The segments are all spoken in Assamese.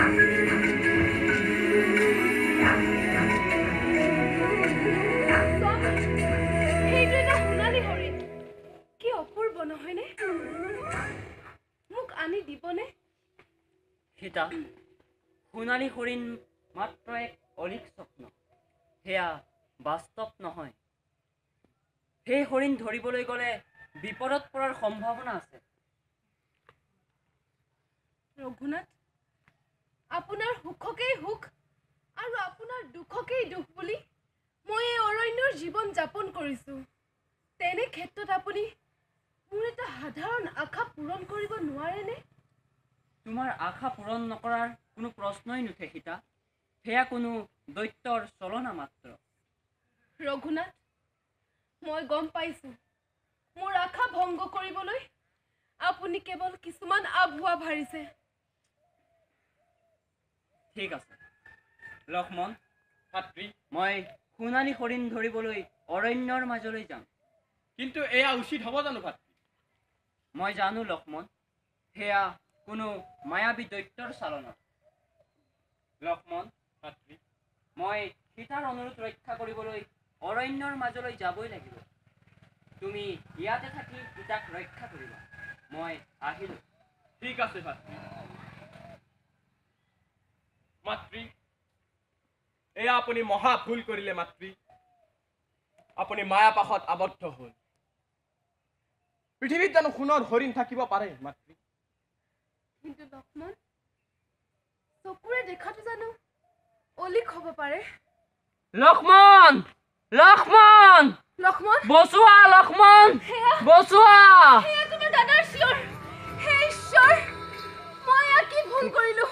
সেইটো এটা সোণালী হৰিণ, কি অপূৰ্ব নহয়নে? মোক আনি দিবনে? সীতা, সোণালী হৰিণ মাত্ৰ এক অলিক স্বপ্ন, সেয়া বাস্তৱ নহয়। সেই হৰিণ ধৰিবলৈ গ'লে বিপদত পৰাৰ সম্ভাৱনা আছে। ৰঘুনাথ, আপোনাৰ সুখকেই সুখ আৰু আপোনাৰ দুখকেই দুখ বুলি মই এই অৰণ্যৰ জীৱন যাপন কৰিছোঁ। তেনে ক্ষেত্ৰত আপুনি মোৰ এটা সাধাৰণ আশা পূৰণ কৰিব নোৱাৰেনে? তোমাৰ আশা পূৰণ নকৰাৰ কোনো প্ৰশ্নই নুঠে সীতা, সেয়া কোনো দৈত্যৰ চলনা মাত্ৰ। ৰঘুনাথ, মই গম পাইছোঁ মোৰ আশা ভংগ কৰিবলৈ আপুনি কেৱল কিছুমান আভুৱা ভাৰিছে। ঠিক আছে লক্ষ্মণ। ভাতৃ, মই সোণালী হৰিণ ধৰিবলৈ অৰণ্যৰ মাজলৈ যাম। কিন্তু এয়া উচিত হ'ব জানো ভাতৃ? মই জানো লক্ষ্মণ, সেয়া কোনো মায়াবী দৈত্যৰ চালনা। লক্ষ্মণ, ভাতৃ, মই সীতাৰ অনুৰোধ ৰক্ষা কৰিবলৈ অৰণ্যৰ মাজলৈ যাবই লাগিব। তুমি ইয়াতে থাকি সীতাক ৰক্ষা কৰিবা, মই আহিলোঁ। ঠিক আছে ভাতৃ। মাতৃ, এয়া আপুনি মহা ভুল কৰিলে মাতৃ। আপুনি মায়াপাশত আবদ্ধ হ'ল। পৃথিৱীত জানো সোণৰ হৰিণ থাকিব পাৰে মাতৃ? কিন্তু লক্ষ্মণ, চকুৰে দেখাটো জানো অলিক হ'ব পাৰে? লক্ষ্মণ, লক্ষ্মণ, লক্ষ্মণ, বচোৱা লক্ষ্মণ, বচোৱা! সেয়া তোমাৰ দাদাৰ চিঞৰ। হে ঈশ্বৰ, মই এয়া কি ভুল কৰিলো?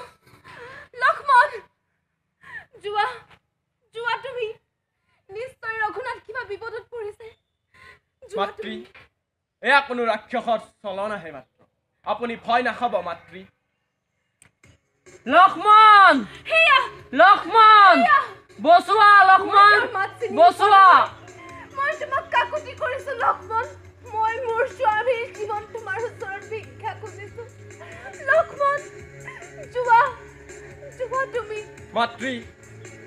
লক্ষ্মণ, যোৱা, যোৱা তুমি। নিশ্চয় ৰঘুনাথ কিবা বিপদত পৰিছে। যোৱা মাতৃ, তুমি। এয়া কোনো ৰাক্ষসৰ চলনাহে মাত্ৰ। আপুনি ভয় নাখাব মাতৃ। লক্ষ্মণ, সেয়া, লক্ষ্মণ, বচোৱা লক্ষ্মণ, মই তেওঁৰ মাত চিনি বচোৱা! মই তোমাক কাকুতি কৰিছো লক্ষ্মণ, মই মোৰ স্বামীৰ জীৱন তোমাৰ ওচৰত ভিক্ষা খুজিছো। লক্ষ্মণ, যোৱা, যোৱা তুমি। মাতৃ,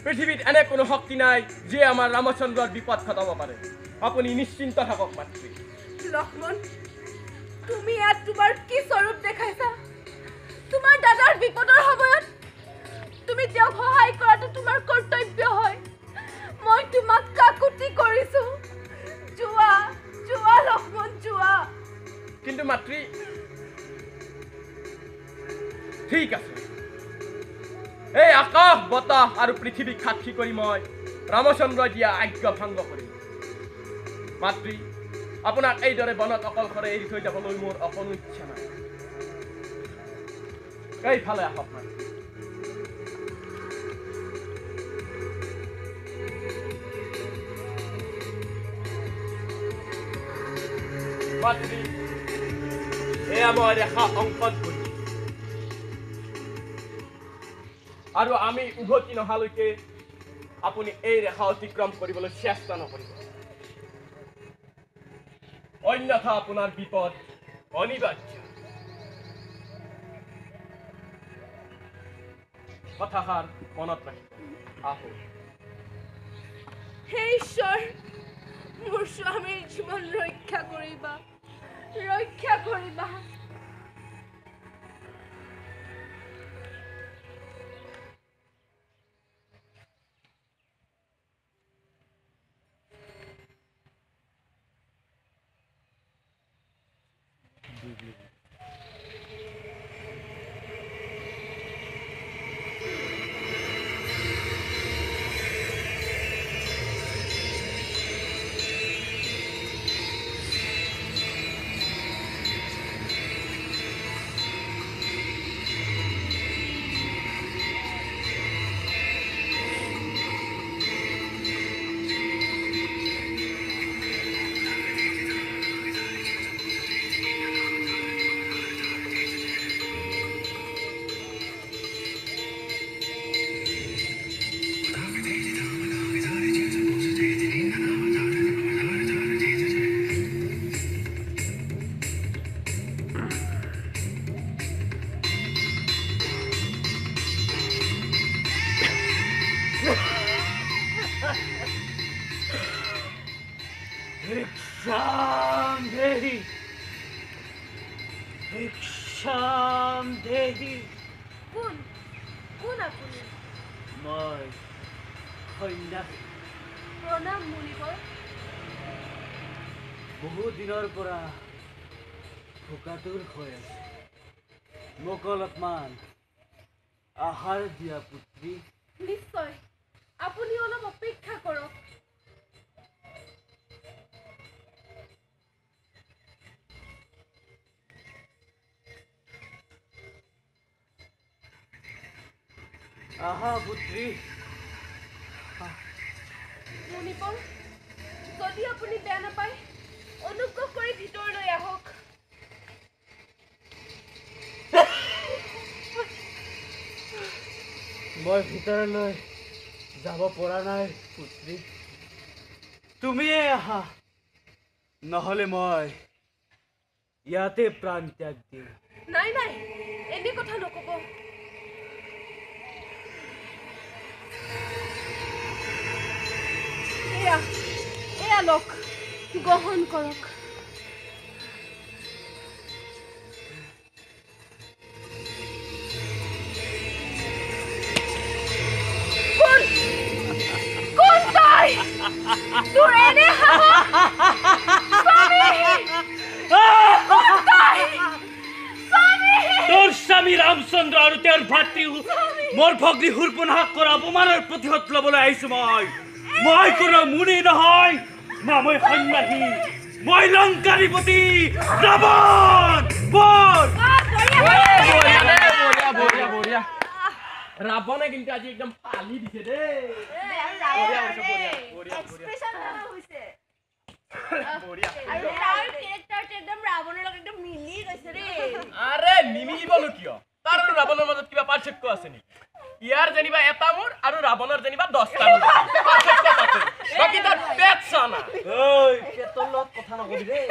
পৃথিৱীত এনে কোনো শক্তি নাই যিয়ে আমাৰ ৰামচন্দ্ৰৰ বিপদ ঘটাব পাৰে। আপুনি নিশ্চিন্ত থাকক মাতৃ। লক্ষ্মণ, তুমি ইয়াত তোমাৰ কি স্বৰূপ দেখাইছা? তোমাৰ দাদাৰ বিপদৰ সময়ত তুমি তেওঁক সহায় কৰাটো তোমাৰ কৰ্তব্য হয়। মই তোমাক কাকুতি কৰিছো, যোৱা, যোৱা লক্ষ্মণ, যোৱা। কিন্তু মাতৃ, ঠিক আছে, এই আকাশ বতাহ আৰু পৃথিৱীক সাক্ষী কৰি মই ৰামচন্দ্ৰই দিয়া আজ্ঞা ভংগ কৰিম। মাতৃ, আপোনাক এইদৰে বনত অকলশৰে এৰি থৈ যাবলৈ মোৰ অকণো ইচ্ছা নাই। এইফালে আহক মাতৃ। মাতৃ, এয়া মই ৰেখা অংকন কৰিম আৰু আমি উভতি নহালৈকে আপুনি এই ৰেখা অতিক্ৰম কৰিবলৈ চেষ্টা নকৰিব, অন্যথা আপোনাৰ বিপদ অনিবাৰ্য। কথাষাৰ মনত ৰাখিব। আহো। হে ঈশ্বৰ, মোৰ স্বামীৰ জীৱন ৰক্ষা কৰিবা, ৰক্ষা কৰিবা। ভিক্ষাম দেহি, ভিক্ষাম দেহি। কোন কোন আপুনি? মই সন্যাসী। প্ৰণাম মুনিবৰ। বহু দিনৰ পৰা ভোকাতুৰ হৈ আছে, মোক অলপমান আহাৰ দিয়া পুত্ৰী। নিশ্চয়, আপুনি অলপ অপেক্ষা কৰক। আহা পুত্ৰী। মুনিবৰ, যদি আপুনি বেয়া নাপায় অনুগ্ৰহ কৰি ভিতৰলৈ আহক। মই ভিতৰলৈ যাব পৰা নাই পুত্ৰী, তুমিয়ে আহা, নহ'লে মই ইয়াতে প্ৰাণ ত্যাগ দিম। নাই নাই, এনে কথা নক'ব। এয়া এয়া লওক, গ্ৰহণ কৰক। কোন কোন তই? তোৰ এনে সাহস? স্বামী! কোন তই? স্বামী! তোৰ স্বামী ৰামচন্দ্ৰ আৰু তেওঁৰ ভাতৃ মোৰ ভগ্নী শূৰ্পনখাক কৰা অপমানৰ প্ৰতিশোধ ল'বলৈ আহিছো মই। মই কোনো মুনি নহয়, না মই সন্যাসী, মই লংকাধিপতি ৰাৱণ। বল। বঢ়িয়া দেই, বঢ়িয়া বঢ়িয়া বঢ়িয়া। ৰাৱণে কিন্তু আজি একদম ফালি দিছে দেই। বঢ়িয়া হৈছে, বঢ়িয়া বঢ়িয়া বঢ়িয়া বঢ়িয়া। আৰু তাৰ কেৰেক্টাৰটো একদম ৰাৱণৰ লগত একদম মিলি গৈছে দেই। আৰে নিমিলিবনো কিয়? তাৰ আৰু ৰাৱণৰ মাজত কিবা পাৰ্থক্য আছে নেকি? ইয়াৰ যেনিবা এটা মূৰ আৰু ৰাৱণৰ যেনিবা 10টা মূৰ, পাৰ্থক্য তাতে। বাকী তাৰ পেট চানা। ঐ, পেটৰ লগত কথা নকবি দেই।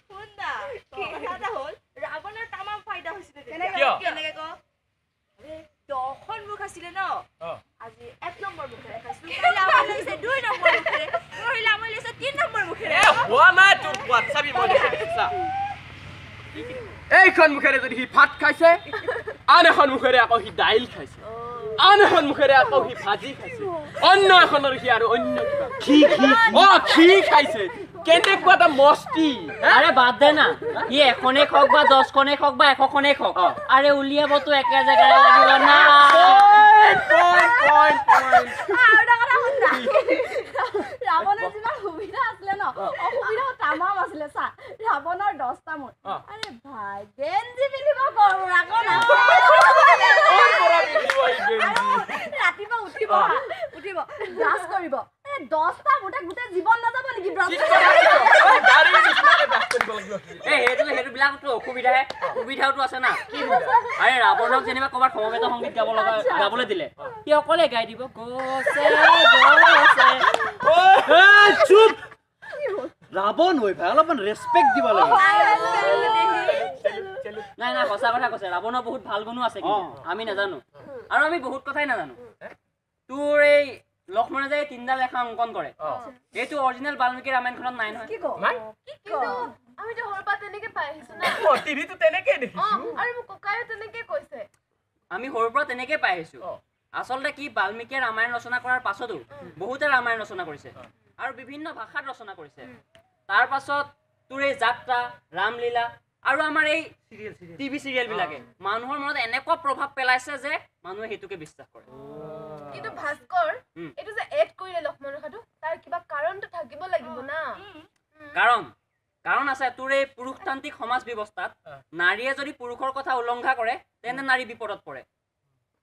শুন না, কথা এটা হ'ল, ৰাৱণৰ তামাম ফাইদা হৈছিলে। কিয়? কেনেকে ক? আৰে 10খন মুখ আছিলে ন, আজি 1 নম্বৰ মুখেৰে খাইছো, কাইলৈ আমাৰ লৈছে 2 নম্বৰ মুখেৰে, পৰহিলৈ আমাৰ লৈছে 3 নম্বৰ মুখেৰে। এ হোৱা নাই তোৰ কোৱাত, চাবি মই দেখাই দিছো, চা। এইখন মুখেৰে যদি সি ভাত খাইছে, আন এখন মুখেৰে আকৌ সি দাইল খাইছে, আন এখন মুখেৰে আকৌ সি ভাজি খাইছে, অন্য এখনৰ সি আৰু অন্য কিবা ঘি ঘি অ ঘি খাইছে। কেনেকুৱা এটা মস্তি! আৰে বাদ দে না, সি এখনেই খাওক বা 10খনেই খাওক বা 100খনেই খাওক, আৰে উলিয়াবতো একে জেগাৰে লাগিব না। Point point point. আৰু এটা কথা শুন না, ৰাৱণৰ যিমান সুবিধা আছিলে ন, অসুবিধাও তামাম আছিলে। চা, ৰাৱণৰ 10টা মূৰ, আৰে ভাই গেঞ্জি পিন্ধিব আকৌ ৰাতিপুৱা উঠিব, উঠিব ব্ৰাছ কৰিব, 10টা মুঠে গোটেই জীৱন নাযাব নেকি ব্ৰাছ? এই সেইটো সেইটোবিলাকতো অসুবিধাহে, সুবিধাওতো আছে না। আৰে ৰাৱণক যেনিবা ক'ৰবাত সমবেত সংগীত গাব লগা গাবলৈ দিলে, সি অকলে গাই দিব গছে গছে। চুপ! ৰাৱণ হৈ ভাই, অলপমান ৰেচপেক্ট দিব লাগে। নাই নাই, সঁচা কথা কৈছে, ৰাৱণৰ বহুত ভাল গুণো আছে কিন্তু আমি নাজানো, আৰু আমি বহুত কথাই নাজানো। তোৰ এই লক্ষ্মণে যে তিনিডাল ৰেখা অংকন কৰে, এইটো অৰিজিনেল বাল্মীকি ৰামায়ণখনত নাই নহয়। কিন্তু আমিতো সৰুৰ পৰা তেনেকে পাই আহিছো না। টিভিটো তেনেকে দেখিছো আৰু মোৰ ককায়ো তেনেকে কৈছে। আমি সৰুৰ পৰা তেনেকে পাই আহিছো। আচলতে কি, বাল্মীকিয়ে ৰামায়ণ ৰচনা কৰাৰ পাছতো বহুতে ৰামায়ণ ৰচনা কৰিছে আৰু বিভিন্ন ভাষাত ৰচনা কৰিছে। তাৰ পাছত তোৰ এই যাত্ৰা, ৰামলীলা আৰু আমাৰ এই টিভি চিৰিয়েল বিলাকে মানুহৰ মনত এনেকুৱা প্ৰভাৱ পেলাইছে যে মানুহে সেইটোকে বিশ্বাস কৰে। কিন্তু ভাস্কৰ, এইটো যে এড কৰিলে লক্ষ্মণ ৰেখাটো, তাৰ কিবা কাৰণটো থাকিব লাগিব না। কাৰণ কাৰণ আছে। তোৰ এই পুৰুষতান্ত্ৰিক সমাজ ব্যৱস্থাত নাৰীয়ে যদি পুৰুষৰ কথা উলংঘা কৰে তেন্তে নাৰী বিপদত পৰে।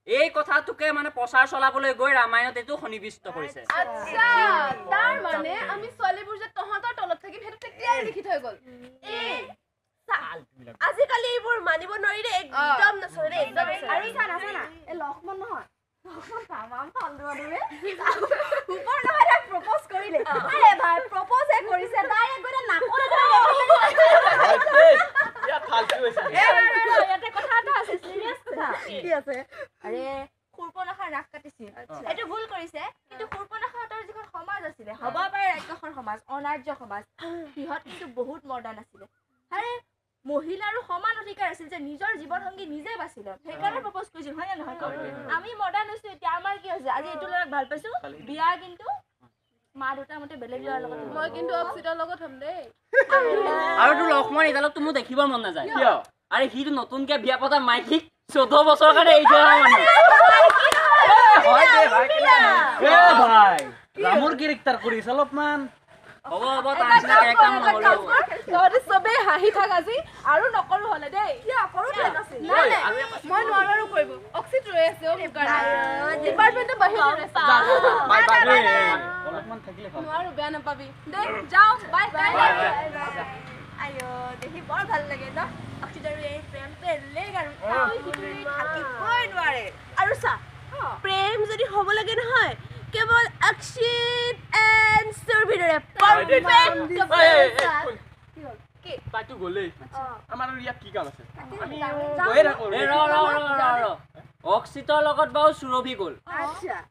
এই কথাটোকে মানে প্ৰচাৰ চলাবলৈ গৈ ৰামায়ণত এইটো সন্নিৱিষ্ট কৰিছে। আচ্ছা, তাৰ মানে আমি ছোৱালীবোৰ যে তহঁতৰ তলত থাকিম সেইটো তেতিয়াই লিখি থৈ গ'ল। আজিকালি এইবোৰ মানিব নোৱাৰি দেই, একদম নচলে দেই, একদম নচলে। আৰু চা না, চা না, এই লক্ষ্মণ নহয়, লক্ষ্মণ তামাম ফাল্টু মানুহ বে। ওপৰ নহয়, তাক প্ৰপ'জ কৰিলে। আৰে ভাই, প্ৰপ'জহে কৰিছে, ডাইৰেক্ট গৈ নাকতে ধৰিলে। ইয়াত ফাল্টু হৈছে। ইয়াতে কথা এটা আছে, চিৰিয়াছ কথা। কি আছে? আৰে শূৰ্পনখাই শূৰ্পনখাৰ নাক কাটিছিল সেইটো ভুল কৰিছে, কিন্তু শূৰ্পনখাহঁতৰ যিখন সমাজ আছিলে, হ'ব পাৰে ৰাক্ষসৰ সমাজ, অনাৰ্য সমাজ, সিহঁত কিন্তু বহুত মডাৰ্ণ আছিলে। আৰে মহিলাৰো সমান অধিকাৰ আছিল যে নিজৰ জীৱন সংগী নিজে বাছি লয়, সেইকাৰণে প্ৰপ'জ কৰিছিল, হয় নে নহয়? আমি মডাৰ্ণ হৈছো এতিয়া, আমাৰ কি হৈছে, আজি এইটো ল'ৰাক ভাল পাইছো, বিয়া কিন্তু মা দেউতাৰ মতে বেলেগ ল'ৰাৰ লগত। মই কিন্তু অক্সিডৰ লগত হ'ম দেই। আৰু তোৰ লক্ষ্মণ এডালকতো মোৰ দেখিব মন নাযায়। কিয়? আৰে সিটো নতুনকে বিয়া পতা মাইকীক 14 বছৰৰ কাৰণে এৰি থৈ অহা মানুহ। ভাই ৰামৰ কেৰেক্টাৰ কৰিছ অলপমান। হ'ব হ'ব, তাৰ নিচিনা কেৰেক্টাৰ মোৰ নহ'লেও। তহঁতি চবেই হাঁহি থাক আজি, আৰু নকৰো হ'লে দেই। নাই নাই, মই নোৱাৰো আৰু কৰিব। অক্সিড ৰৈ আছে অ' মোৰ কাৰণে, ডিপাৰ্টমেণ্টৰ বাহিৰত ৰৈ আছে। অলপমান থাকিলে ভাল। নোৱাৰো, বেয়া নাপাবি দেই, যাওঁ, বাই বাই। আইঅ দেখি বৰ ভাল লাগে ন অক্সিড আৰু এই প্ৰেম বেলেগ আৰু থাকিবই নোৱাৰে। আৰু চা, প্ৰেম যদি হ'ব লাগে নহয়, কেৱল অক্ষিত এণ্ড সুৰভিৰ দৰে পাৰফেক্ট। তাইতো গ'লেই, আমাৰ আৰু ইয়াত কি কাম আছে? আমি গৈয়ে থাকো। ৰ ৰ ৰ ৰ, অক্সিতৰ লগত বাৰু সুৰভি গ'ল,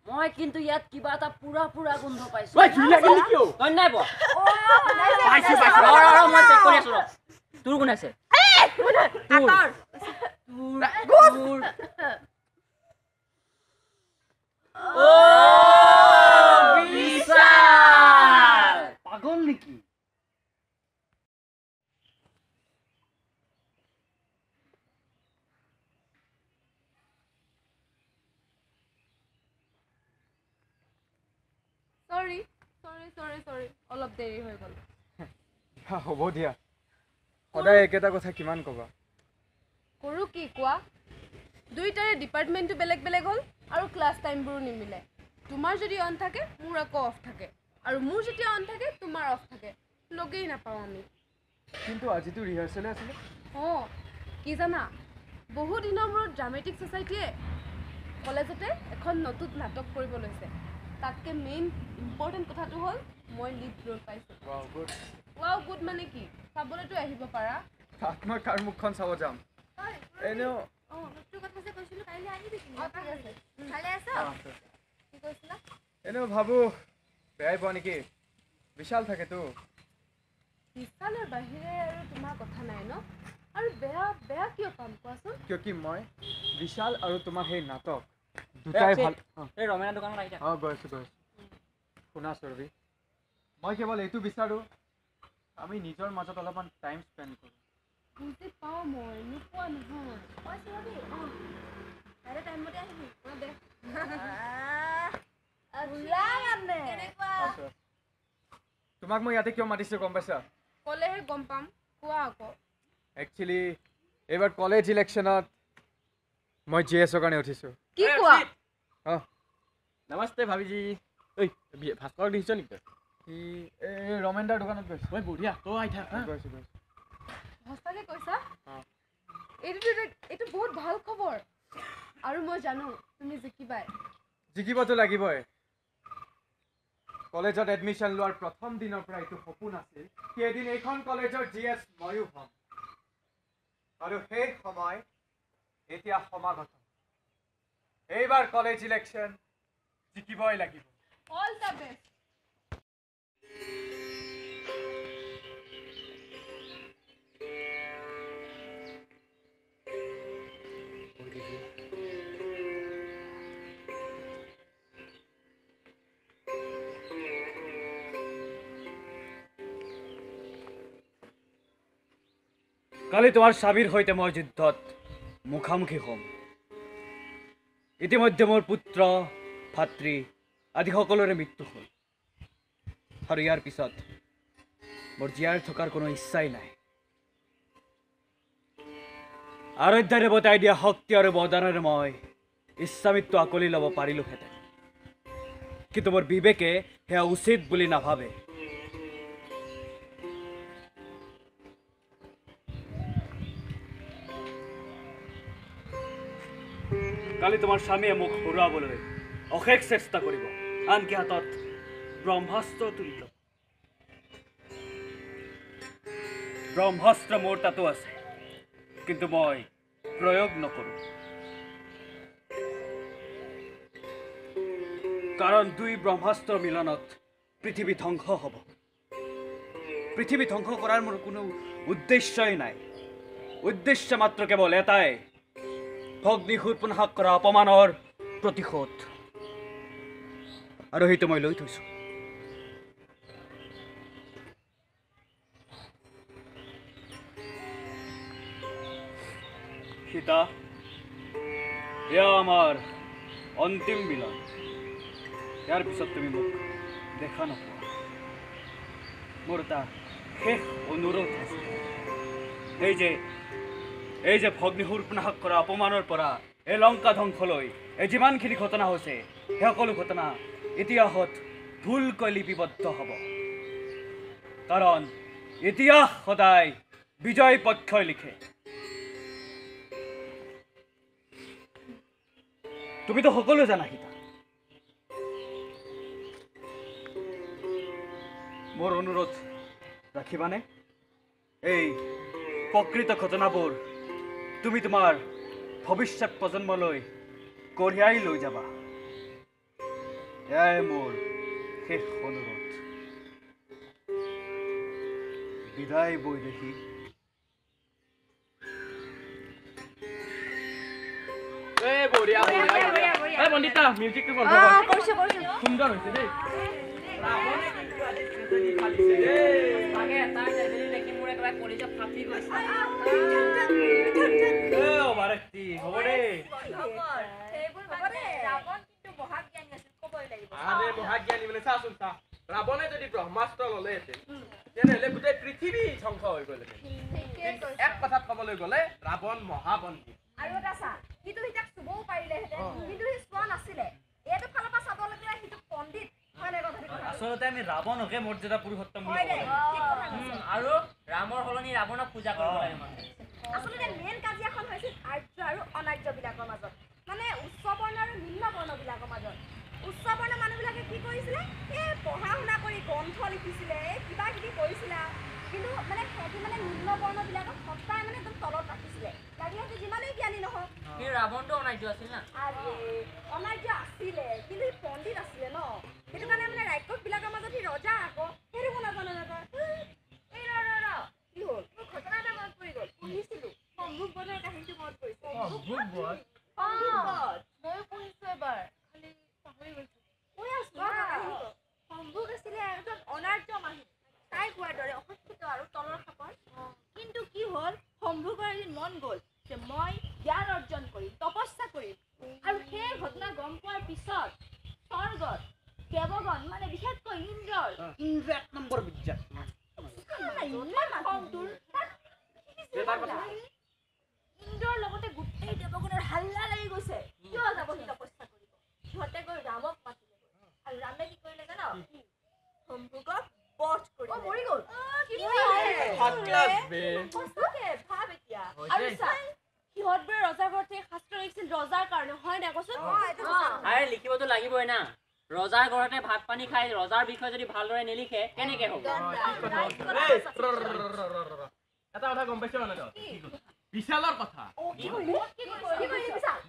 মই কিন্তু ইয়াত কিবা এটা পুৰা পুৰা গোন্ধ পাইছো। তই নাই পোৱা? ৰ ৰ ৰ, মই চেক কৰি আছো। ৰ, তোৰ কোন আছে? তোৰ পাগল নেকি? চৰি চৰি চৰি চৰি, অলপ দেৰি হৈ গ'ল। হ'ব দিয়া, সদায় একেটা কথা কিমান ক'বা? কৰোঁ কি কোৱা, দুইটাৰে ডিপাৰ্টমেণ্টটো বেলেগ বেলেগ হ'ল আৰু ক্লাছ টাইমবোৰো নিমিলে। তোমাৰ যদি অন থাকে, মোৰ আকৌ অফ থাকে, আৰু মোৰ যেতিয়া অন থাকে তোমাৰ অফ থাকে, লগেই নাপাওঁ আমি। কিন্তু আজিতো ৰিহাৰ্চেলে আছিলে। অঁ, কি জানা, বহু দিনৰ মূৰত ড্ৰামেটিক ছ'চাইটিয়ে কলেজতে এখন নতুন নাটক কৰিব লৈছে। তাতকৈ মেইন ইম্পৰ্টেণ্ট কথাটো হ'ল মই লিড ৰোল পাইছোঁ। ৱাও গুড মানে কি, চাবলৈতো আহিব পাৰা। তাত মই কাৰ মুখখন চাব যাম? এনেও এনেও ভাবো বেয়াই পোৱা নেকি, বিশাল থাকেতো। বিশালৰ বাহিৰে আৰু তোমাৰ কথা নাই ন? আৰু বেয়া বেয়া কিয় পাম কোৱাচোন? কিয় কি মই বিশাল আৰু তোমাৰ সেই নাটক দুটাই ভাল। এই ৰমেনা দোকানত আহি থাক। অঁ, গৈ আছো গৈ আছো। শুনা সুৰভি, মই কেৱল এইটো বিচাৰোঁ আমি নিজৰ মাজত অলপমান টাইম স্পেণ্ড কৰোঁ। বুজি পাওঁ মই, নোপোৱা নহয়। তোমাক মই ইয়াতে কিয় মাতিছোঁ গম পাইছা? ক'লেহে গম পাম, কোৱা আকৌ। একচুৱেলি এইবাৰ কলেজ ইলেকশ্যনত মই জি এছৰ কাৰণে উঠিছোঁ। কি কোৱা? অঁ। নমস্তে ভাবিজি। ঐ ভাস্কৰক দেখিছ নেকি তই? সি এই ৰমেন দাৰ দোকানত গৈছে। ঐ বঢ়িয়া, তই আহি থাক। গৈছোঁ গৈছোঁ। সঁচাকৈ কৈছা? এইটোতো এইটো বহুত ভাল খবৰ, আৰু মই জানো তুমি জিকিবাই। জিকিবতো লাগিবই। কলেজত এডমিশ্যন লোৱাৰ প্ৰথম দিনৰ পৰা এইটো সপোন আছিল কি এদিন এইখন কলেজৰ জি এছ ময়ো হ'ম, আৰু সেই সময় এতিয়া সমাগত। এইবাৰ কলেজ ইলেকশ্যন জিকিবই লাগিব। All the best. কালি তোমাৰ স্বামীৰ সৈতে মই যুদ্ধত মুখামুখি হ'ম। ইতিমধ্যে মোৰ পুত্ৰ, ভাতৃ আদি সকলোৰে মৃত্যু হ'ল, আৰু ইয়াৰ পিছত মোৰ জীয়াই থকাৰ কোনো ইচ্ছাই নাই। আৰাধ্যা দেৱতাই দিয়া শক্তি আৰু বৰদানেৰে মই ইচ্ছামৃত্যু আকলি ল'ব পাৰিলোহেঁতেন, কিন্তু মোৰ বিবেকে সেয়া উচিত বুলি নাভাবে। কালি তোমাৰ স্বামীয়ে মোক হৰুৱাবলৈ অশেষ চেষ্টা কৰিব, আনকি হাতত ব্ৰহ্মাস্ত্ৰ তুলি ল'ব। ব্ৰহ্মাস্ত্ৰ মোৰ তাতো আছে, কিন্তু মই প্ৰয়োগ নকৰোঁ। কাৰণ দুই ব্ৰহ্মাস্ত্ৰ মিলনত পৃথিৱী ধ্বংস হ'ব। পৃথিৱী ধ্বংস কৰাৰ মোৰ কোনো উদ্দেশ্যই নাই। উদ্দেশ্য মাত্ৰ কেৱল এটাই, ভগ্নী শূৰ্পণখাক কৰা অপমানৰ প্ৰতিশোধ, আৰু সেইটো মই লৈ থৈছোঁ। সীতা, এয়া আমাৰ অন্তিম মিলন। ইয়াৰ পিছত তুমি মোক দেখা নোপোৱা। মোৰ এটা শেষ অনুৰোধ আছে, এই যে ভগ্নী শূৰ্পণখাক কৰা অপমানৰ পৰা এই লংকা ধ্বংসলৈ এই যিমানখিনি ঘটনা হৈছে, সেই সকলো ঘটনা ইতিহাসত ভুলকৈ লিপিবদ্ধ হ'ব। কাৰণ ইতিহাস সদায় বিজয় পক্ষই লিখে। তুমিতো সকলো জানা সীতা। মোৰ অনুৰোধ ৰাখিবানে? এই প্ৰকৃত ঘটনাবোৰ তুমি তোমাৰ ভৱিষ্যত প্ৰজন্মলৈ কঢ়িয়াই লৈ যাবা। এয়াই মোৰ শেষ অনুৰোধ। বিদায় বৈদেহী। সুন্দৰ হৈছে দেই। ৰাৱণে যদি ব্ৰহ্মাস্ত্ৰ ললেহেঁতেন তেনেহ'লে গোটেই পৃথিৱী ধ্বংস হৈ গ'লহেঁতেন। এক কথাত ক'বলৈ গ'লে ৰাৱণ মহাপণ্ডিত। আৰু এটা চা, সিটো সীতাক চুবও পাৰিলেহেঁতেন, কিন্তু সি চোৱা নাছিলে। এইটো ফালৰ পৰা চাবলৈ গ'লে সিটো পণ্ডিত। আচলতে আমি ৰাৱণকে মৰ্যাদা পুৰুষোত্তম বুলি ক'ব লাগে। আৰু ৰামৰ সলনি ৰাৱণক পূজা কৰিব লাগে মানুহে। আচলতে মেইন কাজিয়াখন হৈছিল আৰ্য আৰু অনাৰ্যবিলাকৰ মাজত, মানে উচ্চ বৰ্ণ আৰু নিম্ন বৰ্ণবিলাকৰ মাজত। উচ্চ বৰ্ণ মানুহবিলাকে কি কৰিছিলে, এই পঢ়া শুনা কৰি গ্ৰন্থ লিখিছিলে, কিবা কিবি কৰিছিলে, কিন্তু মানে সিহঁতি মানে নিম্ন বৰ্ণবিলাকক সদায় মানে একদম তলত ৰাখিছিলে, লাগিলে সিহঁতি যিমানেই জ্ঞানী নহওক। কিন্তু ৰাৱণটো অনাৰ্য আছিল না? আৰে অনাৰ্য আছিলে, কিন্তু সি পণ্ডিত আছিলে ন, সেইটো কাৰণে মানে ৰাক্ষসবিলাকৰ মাজত সি ৰজা আকৌ, সেইটো নাজানে নাজানে। এই ৰ ৰ ৰ, কি হ'ল? মোৰ ঘটনা এটা মনত পৰি গ'ল, পঢ়িছিলোঁ সম্ভোগ বধৰ কাহিনীটো মনত পৰিছে। ময়ো পঢ়িছোঁ এবাৰ, খালি পাহৰি গৈছোঁ। কৈ আছোঁ কাহিনীটো। সম্ভোগ আছিলে এজন অনাৰ্য মানুহ, তাই কোৱাৰ দৰে অশিক্ষিত আৰু তলৰ খাপৰ। কিন্তু কি হ'ল, সম্ভোগৰ এদিন মন গ'ল যে মই জ্ঞান অৰ্জন কৰিম, তপস্যা কৰিম। আৰু সেই ঘটনা গম পোৱাৰ পিছত স্বৰ্গত দেৱগণ, মানে বিশেষকৈ ইন্দ্ৰৰ, ইন্দ্ৰ এক নম্বৰ বিদ্যা, ইমান খং তোৰ, ইন্দ্ৰৰ লগতে গোটেই দেৱগণৰ হাল্লা লাগি গৈছে, কিয় যাব সি তপস্যা কৰিব। সিহঁতে গৈ ৰামক মাতিলে, আৰু ৰামে কি কৰিলে জান? সম্ভোগক বধ কৰিলে। মৰি গ'ল। ভাব এতিয়া। আৰু চা, সিহঁতবোৰে ৰজা ঘৰত থাকি শাস্ত্ৰ লিখিছিল ৰজাৰ কাৰণে, হয় নাই কচোন? আৰে লিখিবতো লাগিবই না। ৰজাৰ ঘৰতে ভাত পানী খাই ৰজাৰ বিষয়ে যদি ভালদৰে নিলিখে কেনেকে হ'ব? এটা কথা গম পাইছ মানে তই? বিশালৰ কথা।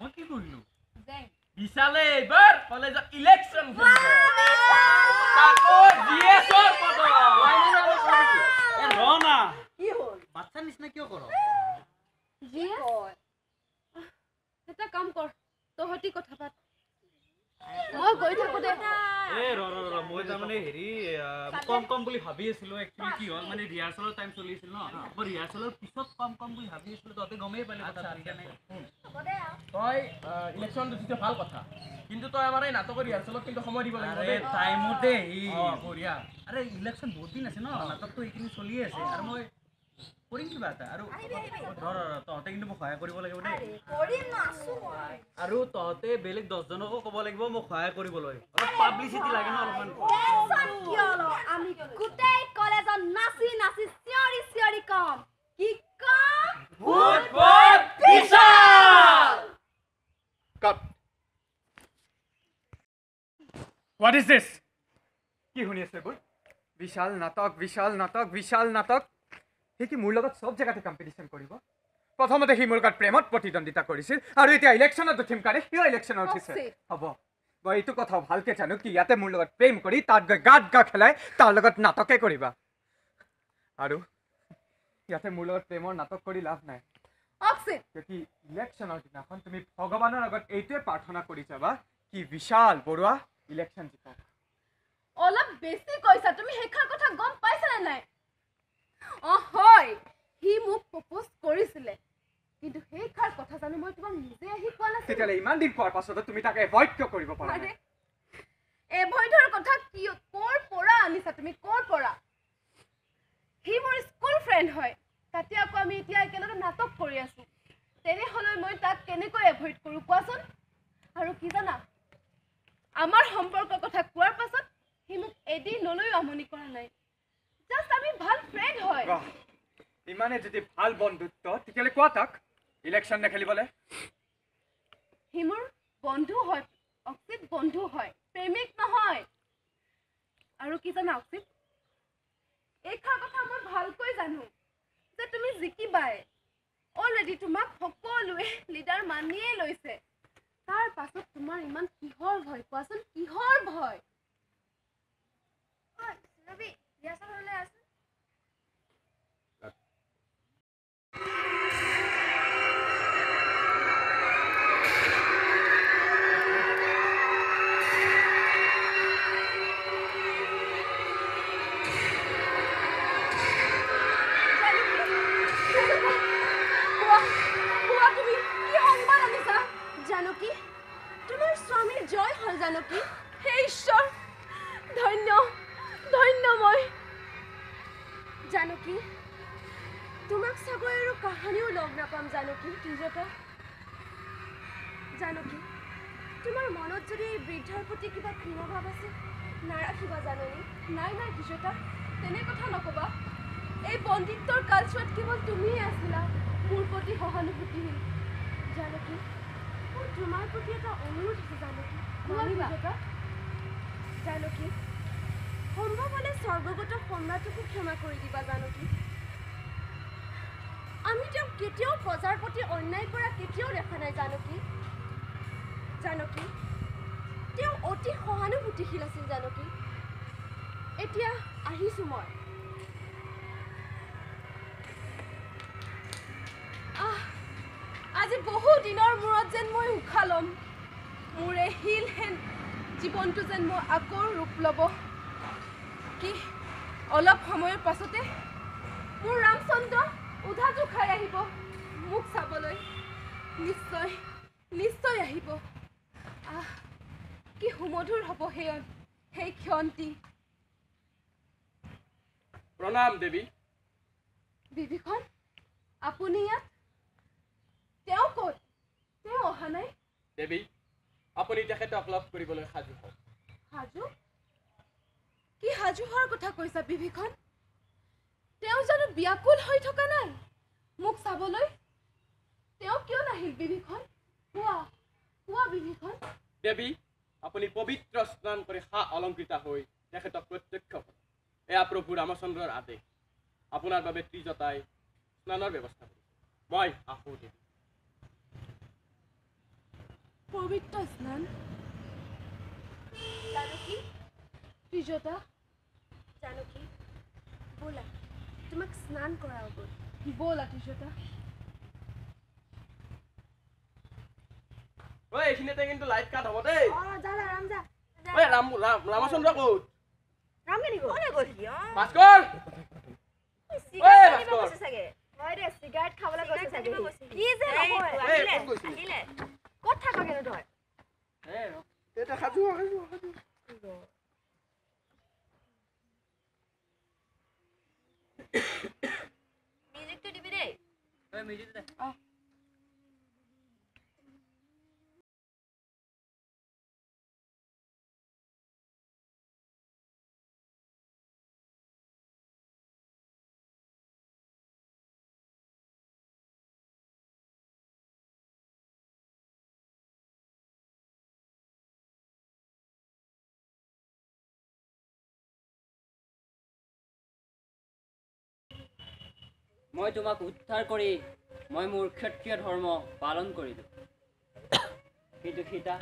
মই কি কৰিলো? বিশালে এইবাৰ কলেজত ইলেকশ্যন খেলিব, তাকো জিএছৰ পদত। ৰ না, কি হ'ল? বাচ্চাৰ নিচিনা কিয় কৰ? এটা কাম কৰ, তহঁতি কথা পাত, মই গৈ থাকোঁতে। এ ৰ ৰ ৰ, মই তাৰমানে হেৰি কম কম বুলি ভাবি আছিলোঁ। একচুৱেলি কি হ'ল মানে ৰিহাৰ্চেলৰ টাইম চলি আছিল ন, মই ৰিহাৰ্চেলৰ পিছত কম কম বুলি ভাবি আছিলোঁ, তহঁতে গমেই পালি কথাটো, সেইকাৰণে। তই ইলেকশ্যন উঠিছ ভাল কথা, কিন্তু তই আমাৰ এই নাটকৰ ৰিহাৰ্চেলত কিন্তু সময় দিব লাগিব আৰে দেই। টাইমতে। বঢ়িয়া। আৰে ইলেকশ্যন বহুত দিন আছে ন, নাটকটো এইখিনি চলিয়ে আছে, আৰু মই কৰিম কিবা এটা। আৰু ৰ ৰ ৰ, তহঁতে কিন্তু মোক সহায় কৰিব লাগিব দেই। আৰু তহঁতে বেলেগ 10জনকো ক'ব লাগিব মোক সহায় কৰিবলৈ, অলপ পাব্লিচিটি লাগে ন অলপমান। টেনচন কিয় ল, আমি গোটেই কলেজত নাচি নাচি চিঞৰি চিঞৰি কম। কি কম? ভূত ভূত Bishal. Cut. What is this? কি শুনি আছে এইবোৰ? বিশাল নাটক, বিশাল নাটক, বিশাল নাটক। সি কি মোৰ লগত চব জেগাতে কম্পিটিশ্যন কৰিব? প্ৰথমতে সি মোৰ লগত প্ৰেমত প্ৰতিদ্বন্দ্বিতা কৰিছিল, আৰু এতিয়া ইলেকশ্যনত উঠিম কাৰণে সিও ইলেকশ্যনত উঠিছে। হ'ব, মই এইটো কথাও ভালকৈ জানো কি ইয়াতে মোৰ লগত প্ৰেম কৰি তাত গৈ গাত গা খেলাই তাৰ লগত নাটকে কৰিবা। আৰু ইয়াতে মোৰ লগত প্ৰেমৰ নাটক কৰি লাভ নাই। কি ইলেকশ্যনৰ দিনাখন তুমি ভগৱানৰ আগত এইটোৱে প্ৰাৰ্থনা কৰি যাবা কি বিশাল বৰুৱা ইলেকশ্যন জিকক। অলপ বেছি কৈছা তুমি, সেইষাৰ কথা গম পাইছানে নাই? অ হয়, সি মোক প্ৰপ'জ কৰিছিলে, কিন্তু সেইষাৰ কথা জানো মই তোমাক নিজে আহি কোৱা নাছিলো? তেতিয়াহ'লে ইমান দিন কোৱাৰ পাছতো তুমি তাক এভইড কিয় কৰিব পৰা নাই? এভইডৰ কথা কি ক'ৰ পৰা আনিছা তুমি, ক'ৰ পৰা? সি মোৰ স্কুল ফ্ৰেণ্ড হয়, তাতে আকৌ আমি এতিয়া একেলগে নাটক কৰি আছো, তেনেহ'লে মই তাক কেনেকৈ এভইড কৰোঁ কোৱাচোন? আৰু কি জানা, আমাৰ সম্পৰ্কৰ কথা কোৱাৰ পাছত সি মোক এদিনলৈও আমনি কৰা নাই, জাষ্ট আমি ভাল ফ্ৰেণ্ড হয়। ইমানে যদি ভাল বন্ধুত্ব, তেতিয়াহ'লে কোৱা তাক ইলেকশ্যন নেখেলিবলৈ। সি মোৰ বন্ধু হয় অক্ষিত, বন্ধু হয়, প্ৰেমিক নহয়। আৰু কি জানা অক্ষিত, এইষাৰ কথা মই ভালকৈ জানো যে তুমি জিকিবাই, অলৰেডি তোমাক সকলোৱে লিডাৰ মানিয়ে লৈছে, তাৰ পাছত তোমাৰ ইমান কিহৰ ভয় কোৱাচোন, কিহৰ ভয়? জানকী, তোমাৰ স্বামীৰ জয় হ'ল জানকী। হে ঈশ্বৰ, ধন্য ধন্য মই। জানকী, তোমাক চাগৈ আৰু কাহানিও লগ নাপাম জানকী। ত্ৰিজতা, জানকী, তোমাৰ মনত যদি এই বৃদ্ধাৰ প্ৰতি কিবা ঘৃণাভাৱ আছে নাৰাখিবা জাননী। নাই নাই ত্ৰিজতা, তেনে কথা নক'বা। এই বন্দিত্বৰ কালচোৱাত কেৱল তুমিয়ে আছিলা মোৰ প্ৰতি সহানুভূতিহীন। জানকী, মোৰ তোমাৰ প্ৰতি এটা অনুৰোধ আছে জানকী। মানিবা জানকী, সম্ভৱ হ'লে স্বৰ্গগত সম্ৰাটকো ক্ষমা কৰি দিবা জানকী। আমি তেওঁক কেতিয়াও প্ৰজাৰ প্ৰতি অন্যায় কৰা কেতিয়াও দেখা নাই জানকী। জানকী, তেওঁ অতি সহানুভূতিশীল আছিল জানকী। এতিয়া আহিছোঁ মই। আহ, আজি বহু দিনৰ মূৰত যেন মই উশাহ ল'ম, মোৰ এই শিলহেন জীৱনটো যেন মই আকৌ ৰূপ ল'ব। কি অলপ সময়ৰ পাছতে মোৰ ৰামচন্দ্ৰ উধাটো খাই আহিব মোক চাবলৈ, নিশ্চয় নিশ্চয় আহিব। আহ, কি সুমধুৰ হ'ব সেই ক্ষণটি। প্ৰণাম দেৱী। বিভীষণ, আপুনি ইয়াত? তেওঁ ক'ত? তেওঁ অহা নাই? দেৱী, আপুনি তেখেতক লগ কৰিবলৈ সাজু হওক। সাজু? কি সাজু হোৱাৰ কথা কৈছা বিভীষণ? তেওঁ জানো ব্যাকুল হৈ থকা নাই মোক চাবলৈ? তেওঁ কিয় নাহিল বিভীষণ? কোৱা, কোৱা বিভীষণ। দেৱী, আপুনি পবিত্ৰ স্নান কৰি সা অলংকৃতা হৈ তেখেতক প্ৰত্যক্ষ কৰক। এয়া প্ৰভু ৰামচন্দ্ৰৰ আদেশ। আপোনাৰ বাবে ত্ৰিজতাই স্নানৰ ব্যৱস্থা কৰিছে। মই আহোঁ দেৱী। পবিত্ৰ স্নান? জানকী, ত্ৰিজতা। জানকী, ব'লা তোমাক স্নান কৰাও গ'ল। ব'লা ত্ৰিজতা। ঐ, এইখিনিতে কিন্তু লাইট কাট হ'ব দেই। যা ৰাম ৰামচন্দ্ৰ ক'ত? ৰাম কেনি গ'ল? কোনে গ'ল সি? ভাস্কৰ, চিগাৰেট আনিব গৈছে চাগে। হয় দে, চিগাৰেট খাবলৈ গৈছে চাগে। কি যে নহয়, আহিলে ক'ত থাক কেনো তই? সাজু সাজু সাজু। মিউজিকটো দিবি দেই। মিউজিক দে। মই তোমাক উদ্ধাৰ কৰি মই মোৰ ক্ষত্ৰিয় ধৰ্ম পালন কৰিলোঁ, কিন্তু সীতা,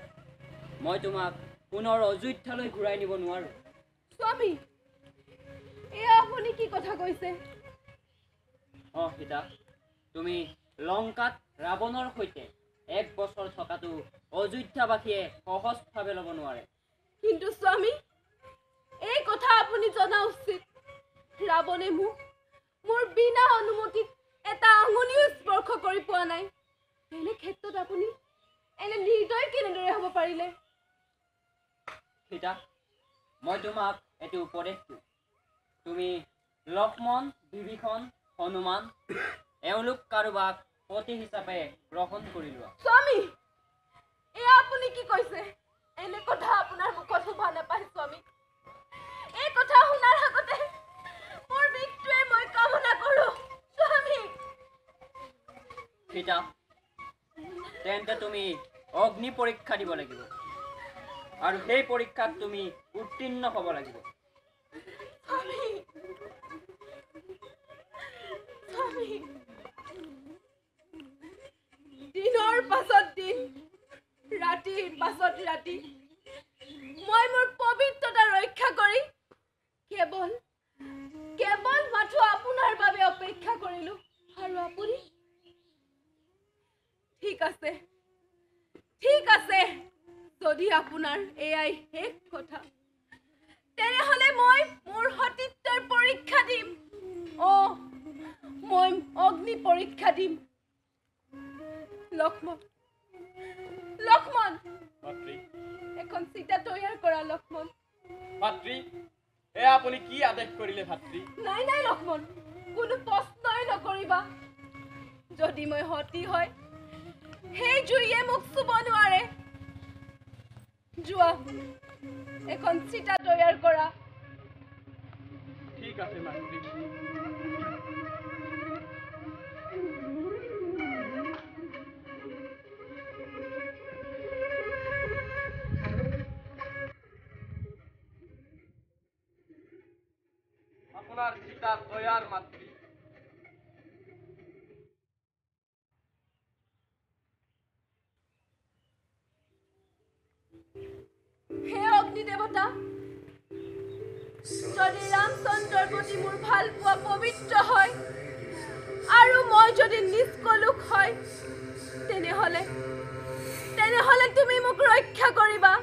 মই তোমাক পুনৰ অযোধ্যালৈ ঘূৰাই নিব নোৱাৰোঁ। স্বামী, এয়া আপুনি কি কথা কৈছে? অঁ সীতা, তুমি লংকাত ৰাৱণৰ সৈতে 1 বছৰ থকাটো অযোধ্যাবাসীয়ে সহজভাৱে ল'ব নোৱাৰে। কিন্তু স্বামী, এই কথা আপুনি জনা উচিত। ৰাৱণে মোক মোৰ বিনা অনুমতিত এটা আঙুলিও স্পৰ্শ কৰি পোৱা নাই। এনে ক্ষেত্ৰত আপুনি এনে নিৰ্দয় কেনেদৰে হ'ব পাৰিলে? সীতা, মই তোমাক এটি উপদেশ দিওঁ। তুমি লক্ষ্মণ, বিভীষণ, হনুমান এওঁলোক কাৰোবাক পতি হিচাপে গ্ৰহণ কৰি লোৱা। স্বামী, এয়া আপুনি কি কৈছে? এনে কথা আপোনাৰ মুখত শোভা নাপায় স্বামী। এই কথা শুনাৰ আগতে মোৰ মৃত্যুৱে মই কামনা কৰোঁ স্বামী। সীতা, তেন্তে তুমি অগ্নি পৰীক্ষা দিব লাগিব আৰু সেই পৰীক্ষাত তুমি উত্তীৰ্ণ হ'ব লাগিব। স্বামী, স্বামী, দিনৰ পাছত দিন, ৰাতিৰ পাছত ৰাতি মই মোৰ পবিত্ৰতা ৰক্ষা কৰি কেৱল কেৱল মাথো আপোনাৰ বাবে অপেক্ষা কৰিলো। আৰু আপুনি? ঠিক আছে, ঠিক আছে, যদি আপোনাৰ এয়াই শেষ কথা, তেনেহ'লে মই মোৰ সতীত্বৰ পৰীক্ষা দিম। অ', মই অগ্নি পৰীক্ষা দিম। লক্ষ্মণ, লক্ষ্মণ, এখন চিতা তৈয়াৰ কৰা। লক্ষ্মণ। ভাতৃ, এয়া আপুনি কি আদেশ কৰিলে ভাতৃ? নাই নাই লক্ষ্মণ, কোনো প্ৰশ্নই নকৰিবা। যদি মই সতী হয়, সেই জুইয়ে মোক চুব নোৱাৰে। যোৱা, এখন চিতা তৈয়াৰ কৰা। ঠিক আছে মাতৃ। আপোনাৰ চিতা তৈয়াৰ মাতৃ। হে অগ্নি দেৱতা, যদি ৰামচন্দ্ৰৰ প্ৰতি মোৰ ভাল পোৱা পবিত্ৰ হয় আৰু মই যদি নিষ্কলুষ হয়, তেনেহ'লে তেনেহ'লে তুমি মোক ৰক্ষা কৰিবা।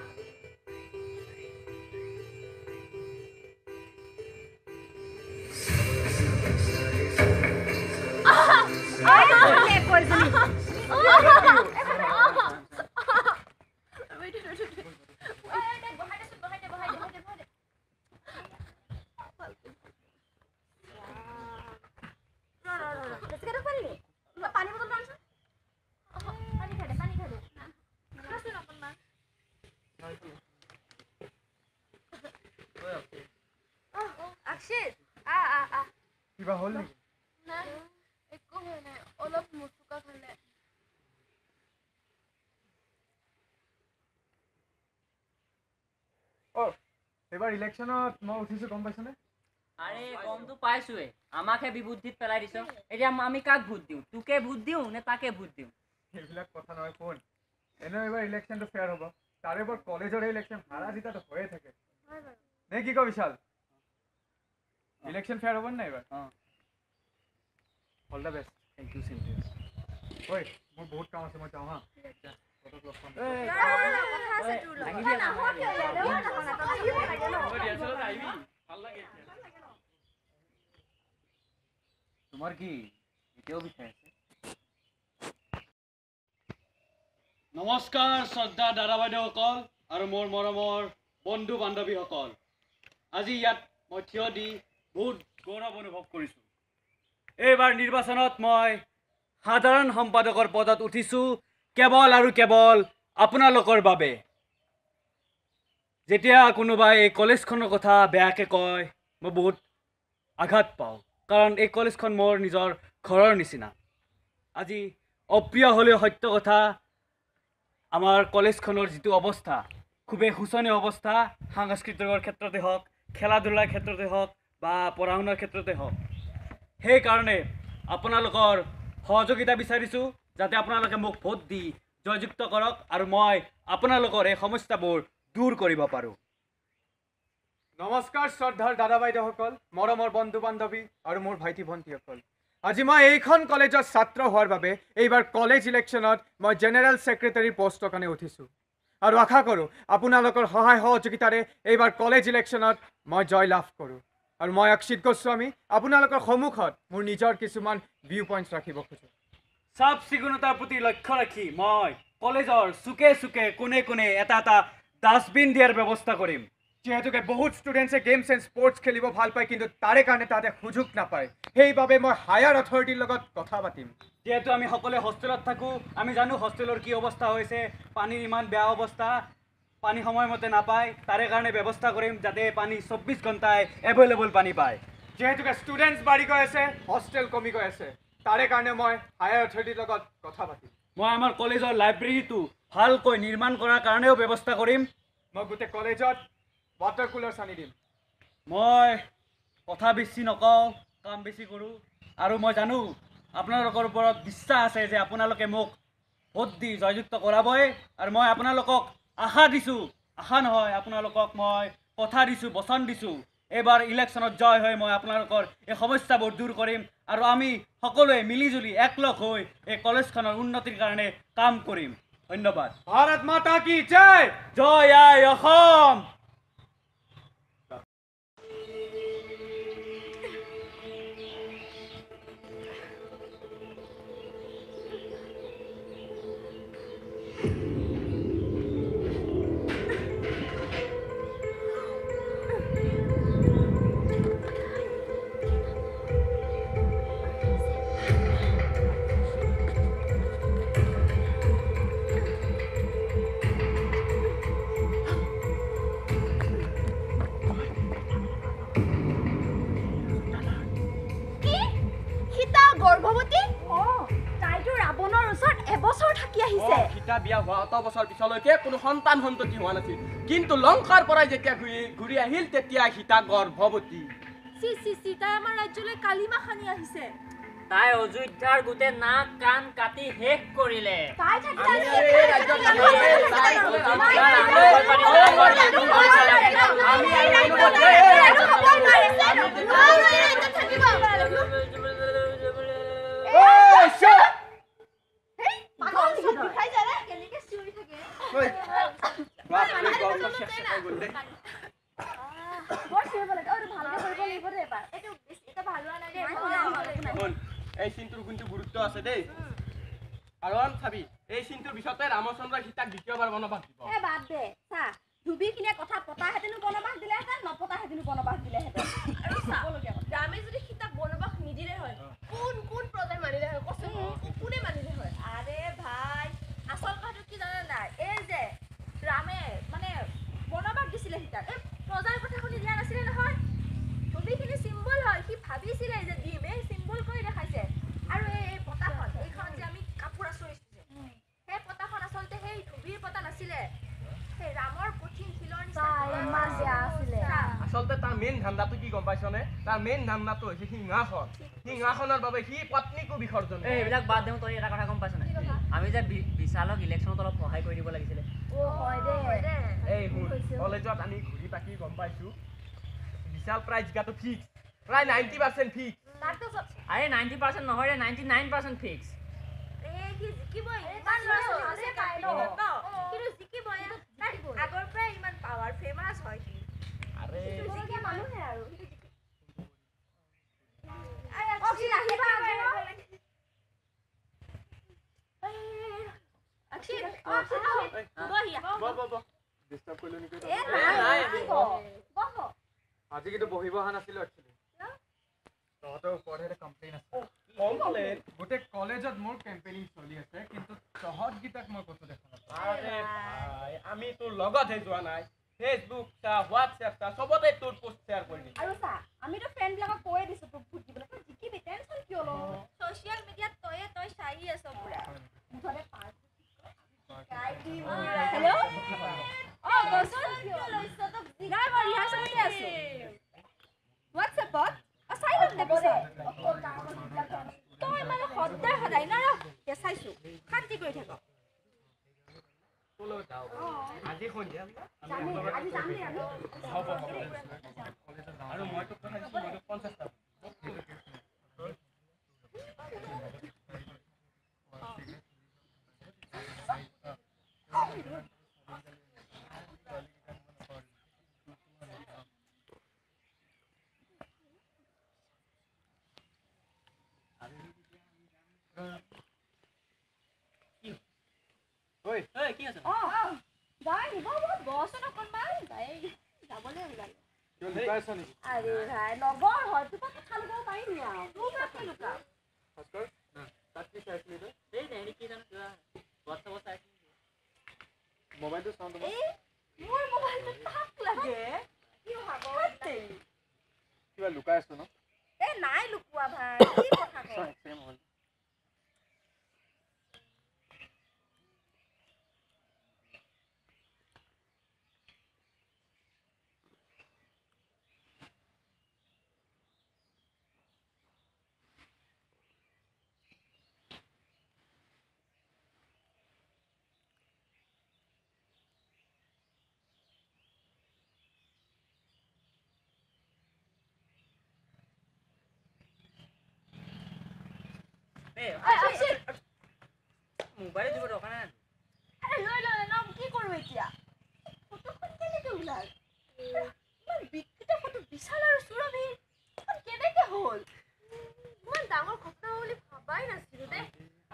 কিবা হ'ল নেকি? নাই, একো হোৱা নাই, অলপ মুচুকা খালে। অ, এইবাৰ ইলেকশ্যনত মই উঠিছো, গম পাইছনে? আৰে গমটো পাইছোৱে, আমাকহে বিবুদ্ধিত পেলাই দিছ। এতিয়া আমি কাক ভোট দিওঁ? তোকে ভোট দিওঁ নে তাকে ভোট দিওঁ? সেইবিলাক কথা নহয়, শুন, এনেও এইবাৰ ইলেকশ্যনটো ফেয়াৰ হ'ব। তাৰে ওপৰত কলেজৰ ইলেকশ্যন হাৰা জিতাটো হৈয়ে থাকে নে কি ক বিশাল? ইলেকশ্যন ফেয়াৰ হ'ব নাই এইবাৰ? All the best. Thank you Cynthia. ঐ, মোৰ বহুত কাম আছে, মই যাওঁ। হা, তোমাৰ কি এতিয়াও বিষাই আছে? নমস্কাৰ শ্ৰদ্ধা দাদা বাইদেউসকল আৰু মোৰ মৰমৰ বন্ধু বান্ধৱীসকল। আজি ইয়াত মই থিয় দি বহুত গৌৰৱ অনুভৱ কৰিছোঁ। এইবাৰ নিৰ্বাচনত মই সাধাৰণ সম্পাদকৰ পদত উঠিছোঁ কেৱল আৰু কেৱল আপোনালোকৰ বাবে। যেতিয়া কোনোবাই এই কলেজখনৰ কথা বেয়াকৈ কয়, মই বহুত আঘাত পাওঁ, কাৰণ এই কলেজখন মোৰ নিজৰ ঘৰৰ নিচিনা। আজি অপ্ৰিয় হ'লেও সত্য কথা, আমাৰ কলেজখনৰ যিটো অৱস্থা খুবেই শোচনীয় অৱস্থা, সাংস্কৃতিকৰ ক্ষেত্ৰতে হওক, খেলা ধূলাৰ ক্ষেত্ৰতে হওক বা পঢ়া শুনাৰ ক্ষেত্ৰতে হওক। সেইকাৰণে আপোনালোকৰ সহযোগিতা বিচাৰিছোঁ, যাতে আপোনালোকে মোক ভোট দি জয়যুক্ত কৰক আৰু মই আপোনালোকৰ এই সমস্যাবোৰ দূৰ কৰিব পাৰোঁ। নমস্কাৰ শ্ৰদ্ধাৰ দাদা বাইদেউসকল, মৰমৰ বন্ধু বান্ধৱী আৰু মোৰ ভাইটি ভণ্টিসকল। আজি মই এইখন কলেজৰ ছাত্ৰ হোৱাৰ বাবে এইবাৰ কলেজ ইলেকশ্যনত মই জেনেৰেল ছেক্ৰেটাৰীৰ পষ্টৰ কাৰণে উঠিছোঁ আৰু আশা কৰোঁ আপোনালোকৰ সহায় সহযোগিতাৰে এইবাৰ কলেজ ইলেকশ্যনত মই জয় লাভ কৰোঁ। আৰু মই অক্ষিত গোস্বামী আপোনালোকৰ সন্মুখত মোৰ নিজৰ কিছুমান ভিউ পইণ্টছ ৰাখিব খোজোঁ। চাফ চিকুণতাৰ প্ৰতি লক্ষ্য ৰাখি মই কলেজৰ চুকে চুকে কোণে কোণে এটা এটা ডাষ্টবিন দিয়াৰ ব্যৱস্থা কৰিম। যিহেতুকে বহুত ষ্টুডেণ্টছে গেমছ এণ্ড স্পৰ্টছ খেলিব ভাল পায়, কিন্তু তাৰে কাৰণে তাতে সুযোগ নাপায়, সেইবাবে মই হায়াৰ অথৰিটিৰ লগত কথা পাতিম। যিহেতু আমি সকলোৱে হোষ্টেলত থাকোঁ, আমি জানো হোষ্টেলৰ কি অৱস্থা হৈছে, পানীৰ ইমান বেয়া অৱস্থা, পানী সময়মতে নাপায়, তাৰে কাৰণে ব্যৱস্থা কৰিম যাতে পানী 24 ঘণ্টাই এভেইলেবল পানী পায়। যিহেতুকে ষ্টুডেণ্টছ বাঢ়ি গৈ আছে, হোষ্টেল কমি গৈ আছে, তাৰে কাৰণে মই হায়াৰ অথৰিটিৰ লগত কথা পাতিম। মই আমাৰ কলেজৰ লাইব্ৰেৰীটো ভালকৈ নিৰ্মাণ কৰাৰ কাৰণেও ব্যৱস্থা কৰিম। মই গোটেই কলেজত ৱাটাৰ কুলাৰ্ছ আনি দিম। মই কথা বেছি নকওঁ, কাম বেছি কৰোঁ। আৰু মই জানো আপোনালোকৰ ওপৰত বিশ্বাস আছে যে আপোনালোকে মোক ভোট দি জয়যুক্ত কৰাবই। আৰু মই আপোনালোকক আশা দিছোঁ, আশা নহয়, আপোনালোকক মই কথা দিছোঁ, বচন দিছোঁ, এইবাৰ ইলেকশ্যনত জয় হৈ মই আপোনালোকৰ এই সমস্যাবোৰ দূৰ কৰিম আৰু আমি সকলোৱে মিলিজুলি একলগ হৈ এই কলেজখনৰ উন্নতিৰ কাৰণে কাম কৰিম। ধন্যবাদ। ভাৰত মাতা কি জয়! জয় আই অসম! সীতা বিয়া হোৱা অত বছৰ পিছলৈকে কোনো সন্তান সন্ততি হোৱা নাছিল, কিন্তু লংকাৰ পৰাই যেতিয়া ঘূৰি আহিল তেতিয়া সীতা গৰ্ভৱতী। চি চি চি, তাই আমাৰ ৰাজ্যলৈ কালিমা সানি আহিছে। তাই অযোধ্যাৰ গোটেই নাক কাণ কাটি শেষ কৰিলে। এই চিনটোৰ কিন্তু গুৰুত্ব আছে দেই, কাৰণ চাবি এই চিনটোৰ পিছতে ৰামচন্দ্ৰই সীতাক দ্বিতীয়বাৰ বনবাস দিব। এ বাদ দে, চা ধুবিখিনিয়ে কথা পতাহেঁতেনো বনবাস দিলেহেঁতেন, নপতাহেঁতেনো বনবাস দিলেহেঁতেন। আৰু ৰামে যদি সীতাক বনবাস নিদিলে হয়, কোন কোন প্ৰজাই মানিলে হয় কচোন? কোনে মানিলে হয়? আৰে ভাই, আচল কথাটো কি জানা নাই, এই যে ৰামে মানে বনবাস দিছিলে সীতাক, এই প্ৰজাৰ কথা শুনি দিয়া নাছিলে নহয়। ধুবিখিনি চিম্বল হয়, সি ভাবিছিলে যে দিম, এই চিম্বল কৰি দেখাইছে। আৰু এই পতাখন, এইখন যে আমি কাপোৰ আচৰিছো যে, সেই পতাখন আচলতে সেই ধুবিৰ পতা নাছিলে, সেই ৰামৰ কঠিন শিলৰ নিচিনা আছিলে। আচলতে তাৰ মেইন ধান্দাটো কি গম পাইছনে? তাৰ মেইন ধান্দাটো হৈছে সিংহাসন। সিংহাসনৰ বাবে সি পত্নীকো বিসৰ্জন। এইবিলাক বাদ দিওঁ, তই এটা কথা গম পাইছ নাই, আমি যে বিশালক ইলেকশ্যনত অলপ সহায় কৰি দিব লাগিছিলে। এই কলেজত আমি ঘূৰি পাকি গম পাইছো বিশাল প্ৰায় জিকাটো ফিক্স, প্ৰায় 90% ফিক্স। আৰে 90% নহয় ৰে, 99% ফিক্স। আজি কিন্তু বহিব অহা নাছিলো একচুৱেলি, তহঁতৰ ওপৰতহে এটা কমপ্লেইন আছে। গোটেই কলেজত মোৰ কেম্পেইনিং চলি আছে, কিন্তু তহঁতকেইটাক মই ক'তো দেখা নাপাওঁ। আৰে ভাই, আমি তোৰ লগতহে যোৱা নাই, ফেচবুক চা, হোৱাটছএপ চা, চবতে তোৰ পোষ্ট শ্বেয়াৰ কৰি দিছো। আৰু চা, আমিতো ফ্ৰেণ্ডবিলাকক কৈয়ে দিছো তোক ভোট দিবলৈ, তই জিকিবি, টেনচন কিয় লৱ? ছ'চিয়েল মিডিয়াত তয়ে তই চাই আছ পুৰা। মুঠতে পাঁচ হেল্ল' অ কচোন, নাই মই ৰিহাৰ্চেলতে আছো। হোৱাটছএপত অ চাই ল'ম দে পিছত। তই মানে সদায় সদায় না ৰ, চাইছো, শান্তি কৰি থাক। আজি সন্ধিয়া যামেই, আজি যাম দেই আমি। হ'ব হ'ব। আৰু মই তোক কথা দিছোঁ, মই তোক 50 টকা। কি আছে? যাই নিব বহচোন অকণমান, যাবলৈ ওলালো। আৰে ভাই, লগৰ হয়, তোক কথা লুকাব পাৰিম নি আৰু? তোৰ পৰা কি লুকাম? মোৰ মোবাইলটো তাক লাগে। কিবা লুকাই আছো ন? এই নাই লুকোৱা ভাই, কি কথা কয়? মোবাইল দিব দৰকাৰ নাই। আৰে লৈ লৈ ন, কি কৰোঁ এতিয়া? ফটোখন কেনেকে ওলাল? ইমান বিকৃত ফটো বিশাল আৰু সুৰভিৰ কেনেকে হ'ল? ইমান ডাঙৰ ঘটনা বুলি ভাবাই নাছিলো দেই।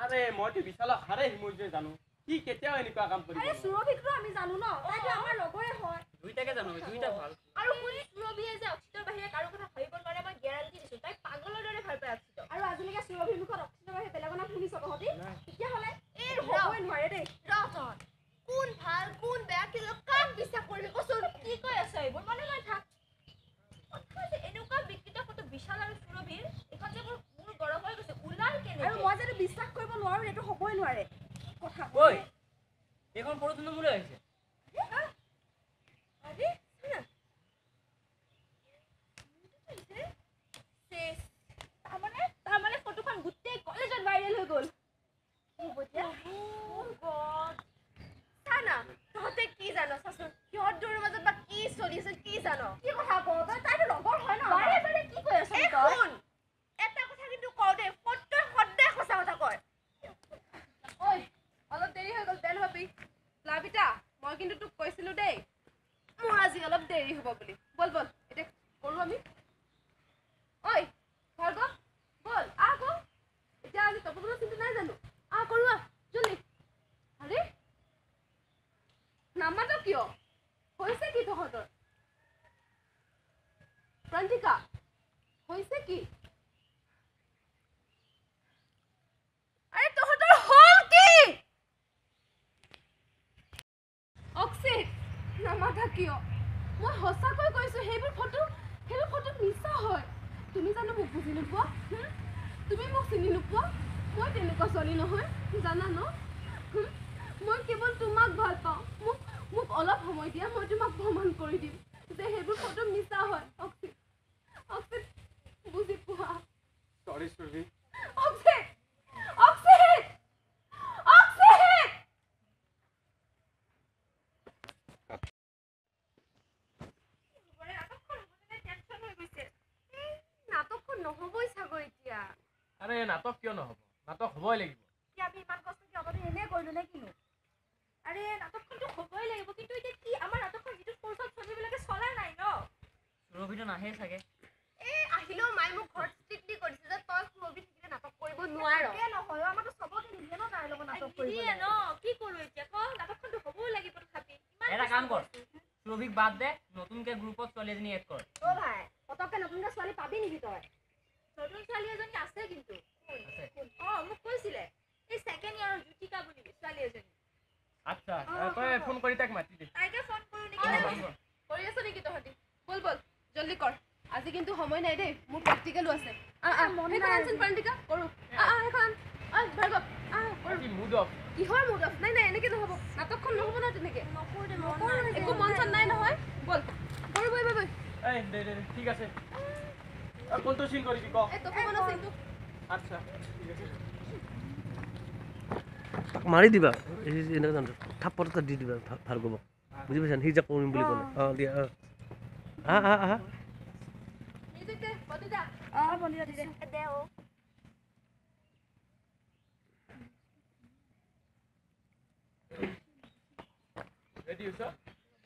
আৰে মইতো বিশালক হাৰে হিমুজে জানো, সি কেতিয়াও এনেকুৱা কাম কৰিব। আৰে সুৰভিকতো আমি জানো ন, তাইতো আমাৰ লগৰে হয়। দুইটাকে জানো, দুইটা ভাল। আৰু শুন, সুৰভিয়ে যে অক্ষিতৰ বাহিৰে কাৰো কথা ভাবিব নোৱাৰে, মই গেৰাণ্টি দিছো। তাই পাগলৰ দৰে ভাল পায় অক্ষিতক। আৰু আজিলৈকে সুৰভিৰ মুখত অক্ষিতৰ বাহিৰে বেলেগৰ নাম শুনিছ তহঁতি? তেতিয়াহ'লে এই হ'বই নোৱাৰে দেই। ৰ তহঁত, কোন ভাল কোন বেয়া কি কাক বিশ্বাস কৰিবি কচোন? কি কৈ আছ এইবোৰ? মনে মনে থাক। কথা যে এনেকুৱা বিকৃত ফটো বিশাল আৰু সুৰভিৰ, এইখন যে মোৰ গৰম হৈ গৈছে। ওলাল কেনেকে? আৰু মই যে বিশ্বাস কৰিব নোৱাৰো, এইটো হ'বই নোৱাৰে কথা। ঐ, এইখন ফটো মোলৈ আহিছে। আৰে তাৰমানে ফটোখন গোটেই কলেজত ভাইৰেল হৈ গ'ল। চা না, তহঁতে কি জান চাচোন, সিহঁত দুয়োৰ মাজত বা কি চলি আছে কি জান? কি কথা কওঁ তই? তাইতো লগৰ হয় ন। বাৰে বাৰে কি কৈ আছ তই? শুন, এটা কথা কিন্তু কওঁ দেই, ফটোই সদায় সঁচা কথা কয়। ঐ, অলপ দেৰি হৈ গ'ল, বেয়া নাপাবি। প্লাবিতা, মই কিন্তু তোক কৈছিলো দেই মোৰ আজি অলপ দেৰি হ'ব বুলি। ব'ল ব'ল, এতিয়া কৰোঁ আমি। ঐ ভাৰ্গৱ, ব'ল আহ আকৌ। এতিয়া আজি তপোবনৰ চিন্তা নাই জানো? আহ কৰোঁ, আহ জলদি। আৰে নামাত কিয়? হৈছে কি তহঁতৰ? প্ৰান্তিকা, হৈছে কি? আৰে তহঁতৰ হ'ল কি? অক্ষিত, নামাতা কিয়? মই সঁচাকৈ কৈছোঁ, সেইবোৰ ফটো মিছা হয়। তুমি জানো মোক বুজি নোপোৱা? তুমি মোক চিনি নোপোৱা? মই তেনেকুৱা ছোৱালী নহয়, জানা ন? মই কেৱল তোমাক ভাল পাওঁ। মোক অলপ সময় দিয়া, মই তোমাক প্ৰমাণ কৰি দিম যে সেইবোৰ ফটো মিছা হয়। অক্ষিত, অক্ষিত, বুজি পোৱা? চৰি সুৰভি। অক্ষিত, অক্ষিত, অক্ষিত! নাটকখন নহ'বই চাগৈ এতিয়া। আৰে নাটক কিয় নহ'ব? নাটক হ'বই লাগিব। কি আমি ইমান কষ্ট কি অতদিন এনেই কৰিলো নে কিনো? আৰে নাটকখনতো হ'বই লাগিব, কিন্তু এতিয়া কি আমাৰ নাটকখন যিটো ফ'ৰ্চত চলিব লাগে চলা নাই ন। সুৰভিটো নাহে চাগে। এই আহিলেও মায়ে মোক ঘৰত ষ্ট্ৰিক্টলি কৈ দিছে যে তই সুৰভি থাকিলে নাটক কৰিব নোৱাৰ। তাকে নহয়, আমাৰতো চবকে নিদিয়ে ন তাইৰ লগত নাটক কৰিব। নিদিয়ে ন, কি কৰোঁ এতিয়া ক? নাটকখনতো হ'বই লাগিব তথাপি। এটা কাম কৰ, সুৰভিক বাদ দে, নতুনকে গ্ৰুপত ছোৱালী এজনী এড কৰ। অ ভাই, পটককে নতুনকে ছোৱালী পাবি নেকি তই? নতুন ছোৱালী এজনী আছে কিন্তু। অ, মোক কৈছিলে এই ছেকেণ্ড ইয়াৰৰ জ্যোতিকা বুলি ছোৱালী এজনী। আচ্ছা, তই ফোন কৰি তাইক মাতি দে। তাইকে ফোন কৰোঁ নেকি? কৰি আছ নেকি তহঁতি? ব'ল ব'ল, জলদি কৰ। আজি কিন্তু সময় নাই দেই, মোৰ প্ৰেক্টিকেলো আছে। আহ আহ, সেইখন আনচোন প্ৰান্তিকা, কৰোঁ। আহ আহ, সেইখন আন। ঐ ভাৰ্গৱ, আহ কৰোঁ। Mood off. কিহৰ মুড অফ? নাই নাই, এনেকে নহ'ব, নাটকখন নহ'ব নহয় তেনেকে। একো মন চন নাই নহয়। ব'ল কৰোঁ, বৈ বৈ বৈ। এই দে দে, ঠিক আছে। কোনটো চিন কৰিবি ক? এই তপোবনৰ চিনটো। আচ্ছা, ঠিক আছে। তাক মাৰি দিবা, এনেকৈ থাপ্পৰ এটা দি দিবা ভাৰ্গৱক। বুজি পাইছা? সি যে কৰিম বুলি ক'লে। অঁ দিয়া, অঁ আহা আহা আহা।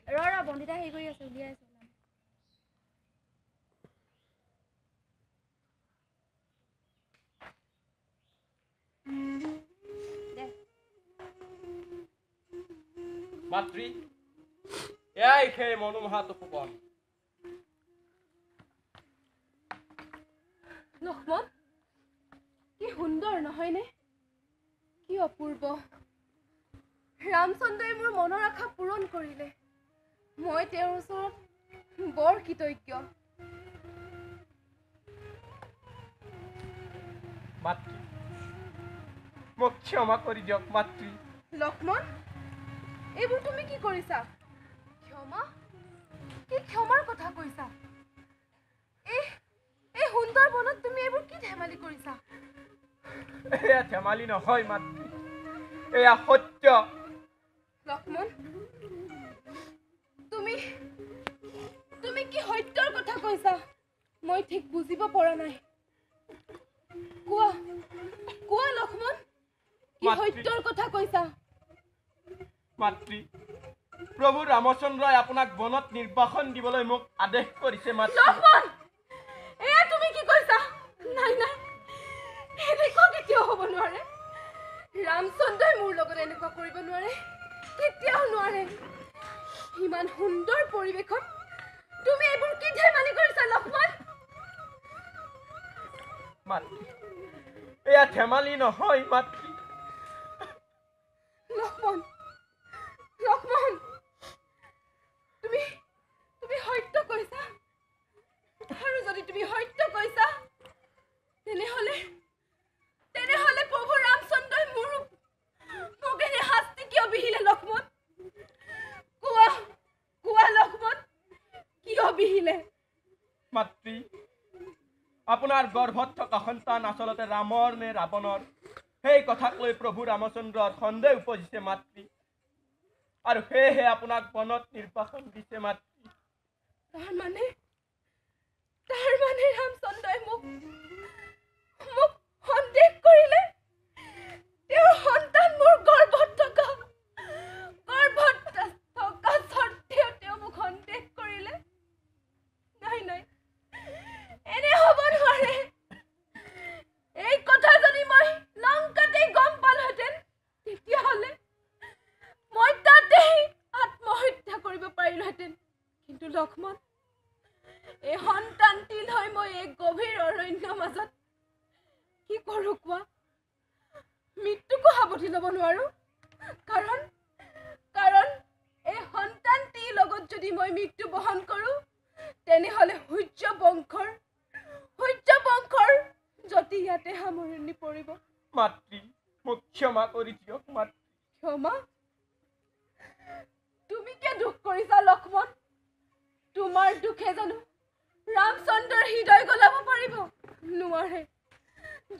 ৰ ৰ, বন্দিতা হেৰি কৰি আছে, উলিয়াই আছে। মাতৃ, এয়াই সেই মনোমোহা তপোবন। লক্ষ্মণ, কি সুন্দৰ নহয়নে? কি অপূৰ্ব! ৰামচন্দ্ৰই মোৰ মনৰ আশা পূৰণ কৰিলে। মই তেওঁৰ ওচৰত বৰ কৃতজ্ঞ। মাতৃ, মোক ক্ষমা কৰি দিয়ক মাতৃ। লক্ষ্মণ, এইবোৰ তুমি কি কৰিছা? ক্ষমা? কি ক্ষমাৰ কথা কৈছা? এই সুন্দৰ বনত তুমি এইবোৰ কি ধেমালি কৰিছা? এয়া ধেমালি নহয় মাতৃ, এয়া সত্য। লক্ষ্মণ, তুমি তুমি কি সত্যৰ কথা কৈছা? মই ঠিক বুজিব পৰা নাই। কোৱা কোৱা লক্ষ্মণ, কি সত্যৰ কথা কৈছা? মাতৃ, প্ৰভু ৰামচন্দ্ৰই আপোনাক বনত নিৰ্বাসন দিবলৈ মোক আদেশ কৰিছে মাতৃ। লক্ষ্মণ, এয়া তুমি কি কৈছা? নাই নাই, এনেকুৱা কেতিয়াও হ'ব নোৱাৰে। ৰামচন্দ্ৰই মোৰ লগত এনেকুৱা কৰিব নোৱাৰে, কেতিয়াও নোৱাৰে। ইমান সুন্দৰ পৰিৱেশত তুমি এইবোৰ কি ধেমালি কৰিছা লক্ষ্মণ? মাতৃ, এয়া ধেমালি নহয় মাতৃ। লক্ষ্মণ, লক্ষ্মণ, তুমি তুমি সত্য কৈছা। আৰু যদি তুমি সত্য কৈছা, তেনেহ'লে তেনেহ'লে প্ৰভু ৰামচন্দ্ৰই মোক এনে শাস্তি কিয় বিহিলে লক্ষ্মণ? কোৱা কোৱা লক্ষ্মণ, কিয় বিহিলে? মাতৃ, আপোনাৰ গৰ্ভত থকা সন্তান আচলতে ৰামৰ নে ৰাৱণৰ, সেই কথাক লৈ প্ৰভু ৰামচন্দ্ৰৰ সন্দেহ উপজিছে মাতৃ। আৰু সেয়েহে আপোনাক বনত নিৰ্বাসন দিছে মাতৃ। তাৰ মানে ৰামচন্দ্ৰই মোক মোক সন্দেহ কৰিলে? তেওঁৰ সন্তান মোৰ গৰ্ভত থকা স্বত্তেও তেওঁ মোক সন্দেহ কৰিলে? নাই নাই, এনে হ'ব নোৱাৰে। এই কথা যদি মই লংকাতেই গম পালোহেঁতেন, তেতিয়াহ'লে মই তাতেই আত্মহত্যা কৰিব পাৰিলোহেঁতেন। কিন্তু লক্ষ্মণ, এই সন্তানটি লৈ মই এই গভীৰ অৰণ্যৰ মাজত কি কৰোঁ কোৱা? মৃত্যুকো সাৱটি ল'ব নোৱাৰোঁ, কাৰণ কাৰণ এই সন্তানটিৰ লগত যদি মই মৃত্যু বহন কৰোঁ, তেনেহ'লে সূৰ্য বংশৰ যতি ইয়াতে সামৰণি পৰিব। মাতৃ, মোক ক্ষমা কৰি দিয়ক মাতৃ। ক্ষমা? তুমি কিয় দুখ কৰিছা লক্ষ্মণ? তোমাৰ দুখে জানো ৰামচন্দ্ৰৰ হৃদয় গলাব পাৰিব? নোৱাৰে।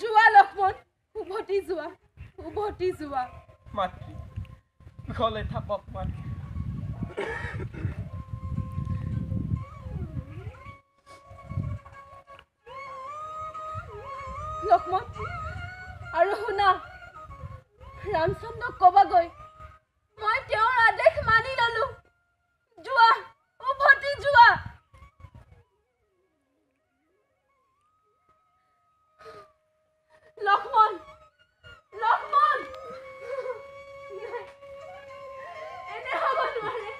যোৱা লক্ষ্মণ, উভতি যোৱা, উভতি যোৱা। মাতৃ, কুশলে থাকক মাতৃ। লক্ষ্মণ, আৰু শুনা, ৰামচন্দ্ৰক কবাগৈ মই তেওঁৰ আদেশ মানি ললো। যোৱা, উভতি যোৱা। লক্ষ্মণ, লক্ষ্মণ, এনে হ'ব নোৱাৰে।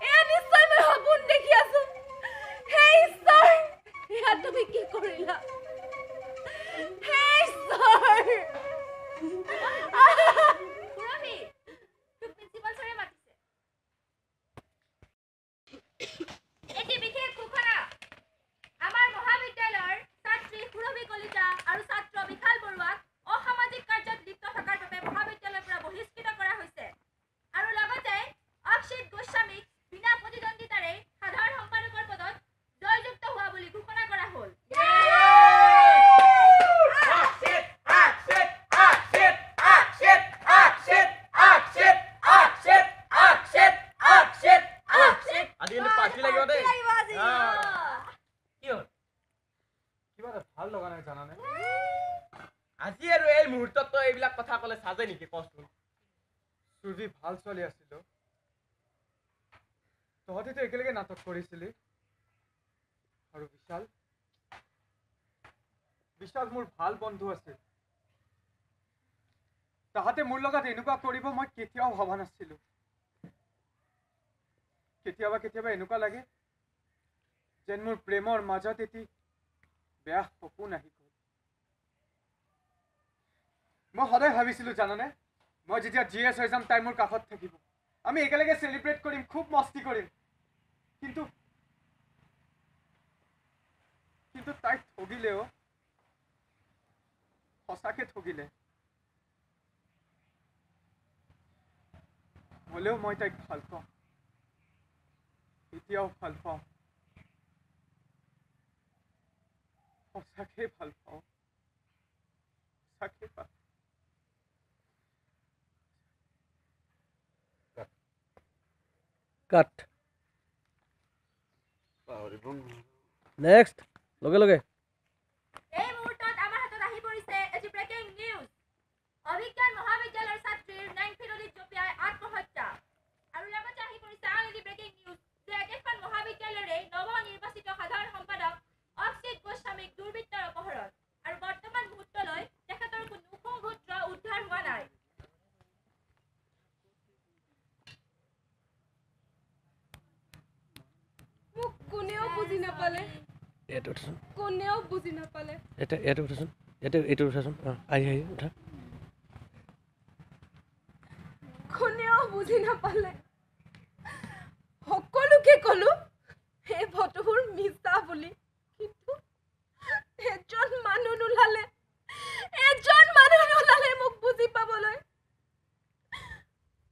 এয়া নিশ্চয় মই সপোন দেখি আছো। হে ঈশ্বৰ, এয়া তুমি কি কৰিলা? হে ঈশ্বৰ! এটি বিশেষ ঘোষণা। আমাৰ মহাবিদ্যালয়ৰ ছাত্ৰী সুৰভি কলিতা আৰু ছাত্ৰ বিশাল বৰুৱাক অসামাজিক কাৰ্যত লিপ্ত থকাৰ বাবে মহাবিদ্যালয়ৰ পৰা বহিষ্কৃত কৰা হৈছে। আৰু লগতে অক্ষিত গোস্বামীক বিনা প্ৰতিদ্বন্দ্বিতাৰে সাধাৰণ সম্পাদকৰ পদত জয়যুক্ত হোৱা বুলি ঘোষণা কৰা হ'ল। পালে সাজে নেকি কচোন? সুৰভি ভাল ছোৱালী আছিল, তহঁতেতো একেলগে নাটক কৰিছিলি। আৰু বিশাল, বিশাল মোৰ ভাল বন্ধু আছিল। তাহাঁতে মোৰ লগত এনেকুৱা কৰিব মই কেতিয়াও ভবা নাছিলো। কেতিয়াবা কেতিয়াবা এনেকুৱা লাগে যেন মোৰ প্ৰেমৰ মাজত এটি বেয়া সপোন আহি গ'ল। মই সদায় ভাবিছিলোঁ জানানে, মই যেতিয়া জি এছ হৈ যাম তাই মোৰ কাষত থাকিব, আমি একেলগে চেলিব্ৰেট কৰিম, খুব মস্তি কৰিম। কিন্তু কিন্তু তাইক ঠগিলেও, সঁচাকে ঠগিলে। হ'লেও মই তাইক ভাল পাওঁ, এতিয়াও ভাল পাওঁ, সঁচাকে ভাল পাওঁ, সঁচাকে ভাল। কাট, নেক্সট, লগে লগে। এই মুহূৰ্তত আমাৰ হাতত আহি পৰিছে এটি ব্ৰেকিং নিউজ। অভিজ্ঞান মহাবিদ্যালয়ৰ ছাত্ৰীৰ নেংফি নদীত জঁপিয়াই আত্মহত্যা। আৰু লগতে আহি পৰিছে আন এটি ব্ৰেকিং নিউজ যে একেখন মহাবিদ্যালয়ৰে নৱ নিৰ্বাচিত সাধাৰণ সম্পাদক অক্ষিত গোস্বামীক দুৰ্বৃত্তৰ অপহৰণ আৰু বৰ্তমান মুহূৰ্তলৈ তেখেতৰ কোনো সুসূত্ৰ উদ্ধাৰ হোৱা নাই। মোক কোনেও বুজি নাপালে, ইয়াতে উঠাচোন, কোনেও বুজি নাপালে। ইয়াতে ইয়াতে উঠাচোন, ইয়াতে এইটো উঠাচোন। অঁ, আহি আহি উঠা। কোনেও বুজি নাপালে, সকলোকে ক'লো সেই ফটোবোৰ মিছা বুলি, কিন্তু এজন মানুহ নোলালে, এজন মানুহ নোলালে মোক বুজি পাবলৈ।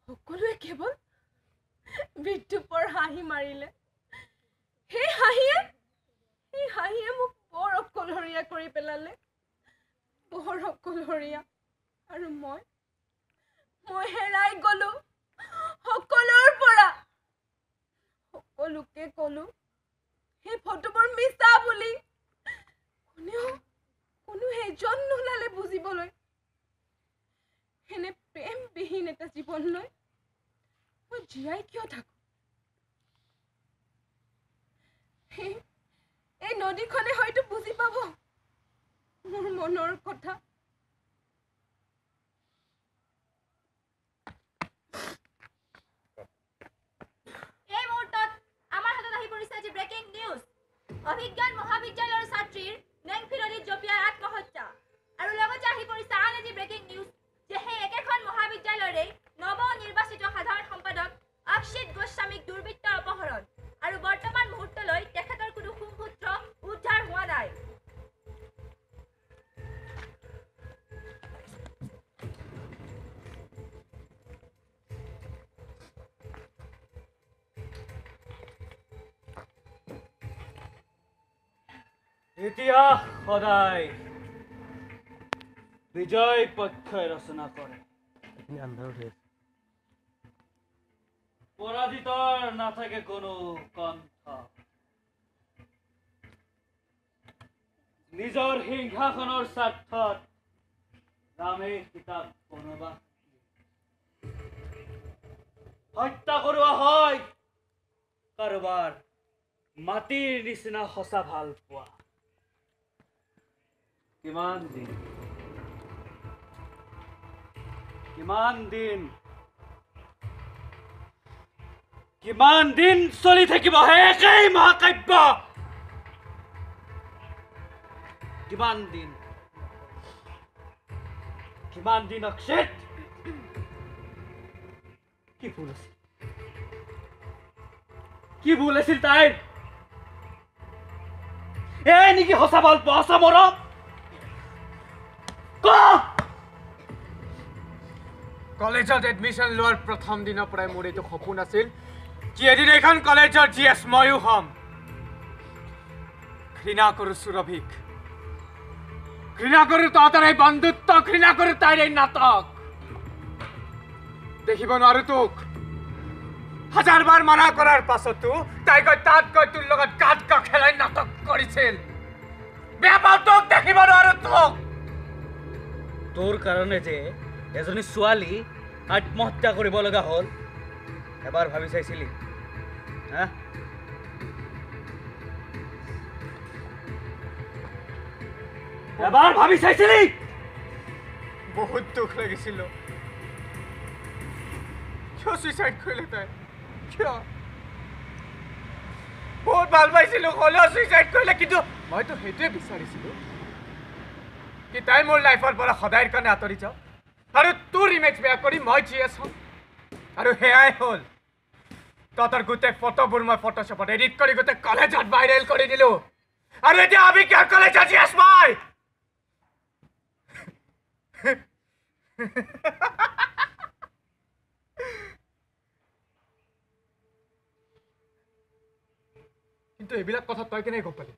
সকলোৱে কেৱল বিদ্যুপৰ হাঁহি মাৰিলে। সেই হাঁহিয়ে, সেই হাঁহিয়ে মোক বৰ অকলশৰীয়া কৰি পেলালে, বৰ অকলশৰীয়া। আৰু মই মই হেৰাই গ'লো সকলোৰ পৰা। সকলোকে ক'লো সেই ফটোবোৰ মিছা বুলি, কোনেও কোনো এজন নোলালে বুজিবলৈ। এনে প্ৰেমবিহীন এটা জীৱন লৈ মই জীয়াই কিয় থাকোঁ? এই নদীখনে হয়তো বুজি পাব মোৰ মনৰ কথা। এই মুহূৰ্তত আমাৰ হাতত আহি পৰিছে আজি ব্ৰেকিং নিউজ। অভিজ্ঞান মহাবিদ্যালয়ৰ ছাত্ৰীৰ নেংফি নদীত জঁপিয়াই আত্মহত্যা। আৰু লগতে আহি পৰিছে আন এটি ব্ৰেকিং নিউজ যে সেই একেখন মহাবিদ্যালয়ৰে নৱ নিৰ্বাচিত সাধাৰণ সম্পাদক অক্ষিত গোস্বামীক দুৰ্বৃত্তৰ অপহৰণ আৰু বৰ্তমান মুহূৰ্তলৈ তেখেতৰ কোনো সুসূত্ৰ উদ্ধাৰ হোৱা নাই। ইতিহাস সদায় বিজয় পক্ষই ৰচনা কৰে, পৰাজিতৰ নাথাকে কোনো কণ্ঠ। নিজৰ সিংহাসনৰ স্বাৰ্থত ৰামে সীতাক বনবাস হত্যা কৰোৱা হয়, কাৰোবাৰ মাটিৰ নিচিনা সঁচা ভাল পোৱা। কিমান দিন, কিমান দিন, কিমান দিন চলি থাকিব সেই একেই মহাকাব্য? কিমান দিন, কিমান দিন অক্ষিত? কি ভুল আছিল, কি ভুল আছিল তাইৰ? এই নেকি সঁচা ভাল পোৱা, সঁচা মৰম? কলেজত এডমিশ্যন লোৱাৰ প্ৰথম দিনৰ পৰাই মোৰ এইটো সপোন আছিল কি এদিন এইখন কলেজৰ জি এছ ময়ো হ'ম। ঘৃণা কৰোঁ সুৰভিক, ঘৃণা কৰোঁ তহঁতৰ এই বন্ধুত্ব, ঘৃণা কৰোঁ তাইৰ এই নাটক। দেখিব নোৱাৰো তোক। হাজাৰবাৰ মানা কৰাৰ পাছতো তাই গৈ তাত গৈ তোৰ লগত গাত গা খেলাই নাটক কৰিছিল। বেয়া পাওঁ তোক, দেখিব নোৱাৰো তোক। তোৰ কাৰণে যে এজনী ছোৱালী আত্মহত্যা কৰিব লগা হ'ল, এবাৰ ভাবি চাইছিলি? হা, এবাৰ ভাবি চাইছিলি? বহুত দুখ লাগিছিল। কিয় চুইচাইড কৰিলে তাই? কিয়? বহুত ভাল পাইছিলো, হ'লেও চুইচাইড কৰিলে। কিন্তু মইতো সেইটোৱে বিচাৰিছিলো কি তাই মোৰ লাইফৰ পৰা সদায়ৰ কাৰণে আঁতৰি যাওক আৰু তোৰ ইমেজ বেয়া কৰি মই জি এছ হ'ম। আৰু সেয়াই হ'ল। তহঁতৰ গোটেই ফটোবোৰ মই ফটোশ্বপত এডিট কৰি গোটেই কলেজত ভাইৰেল কৰি দিলোঁ আৰু এতিয়া আমি কিয় কলেজত জি এছ মই। কিন্তু এইবিলাক কথা তই কেনেকৈ গম পালি?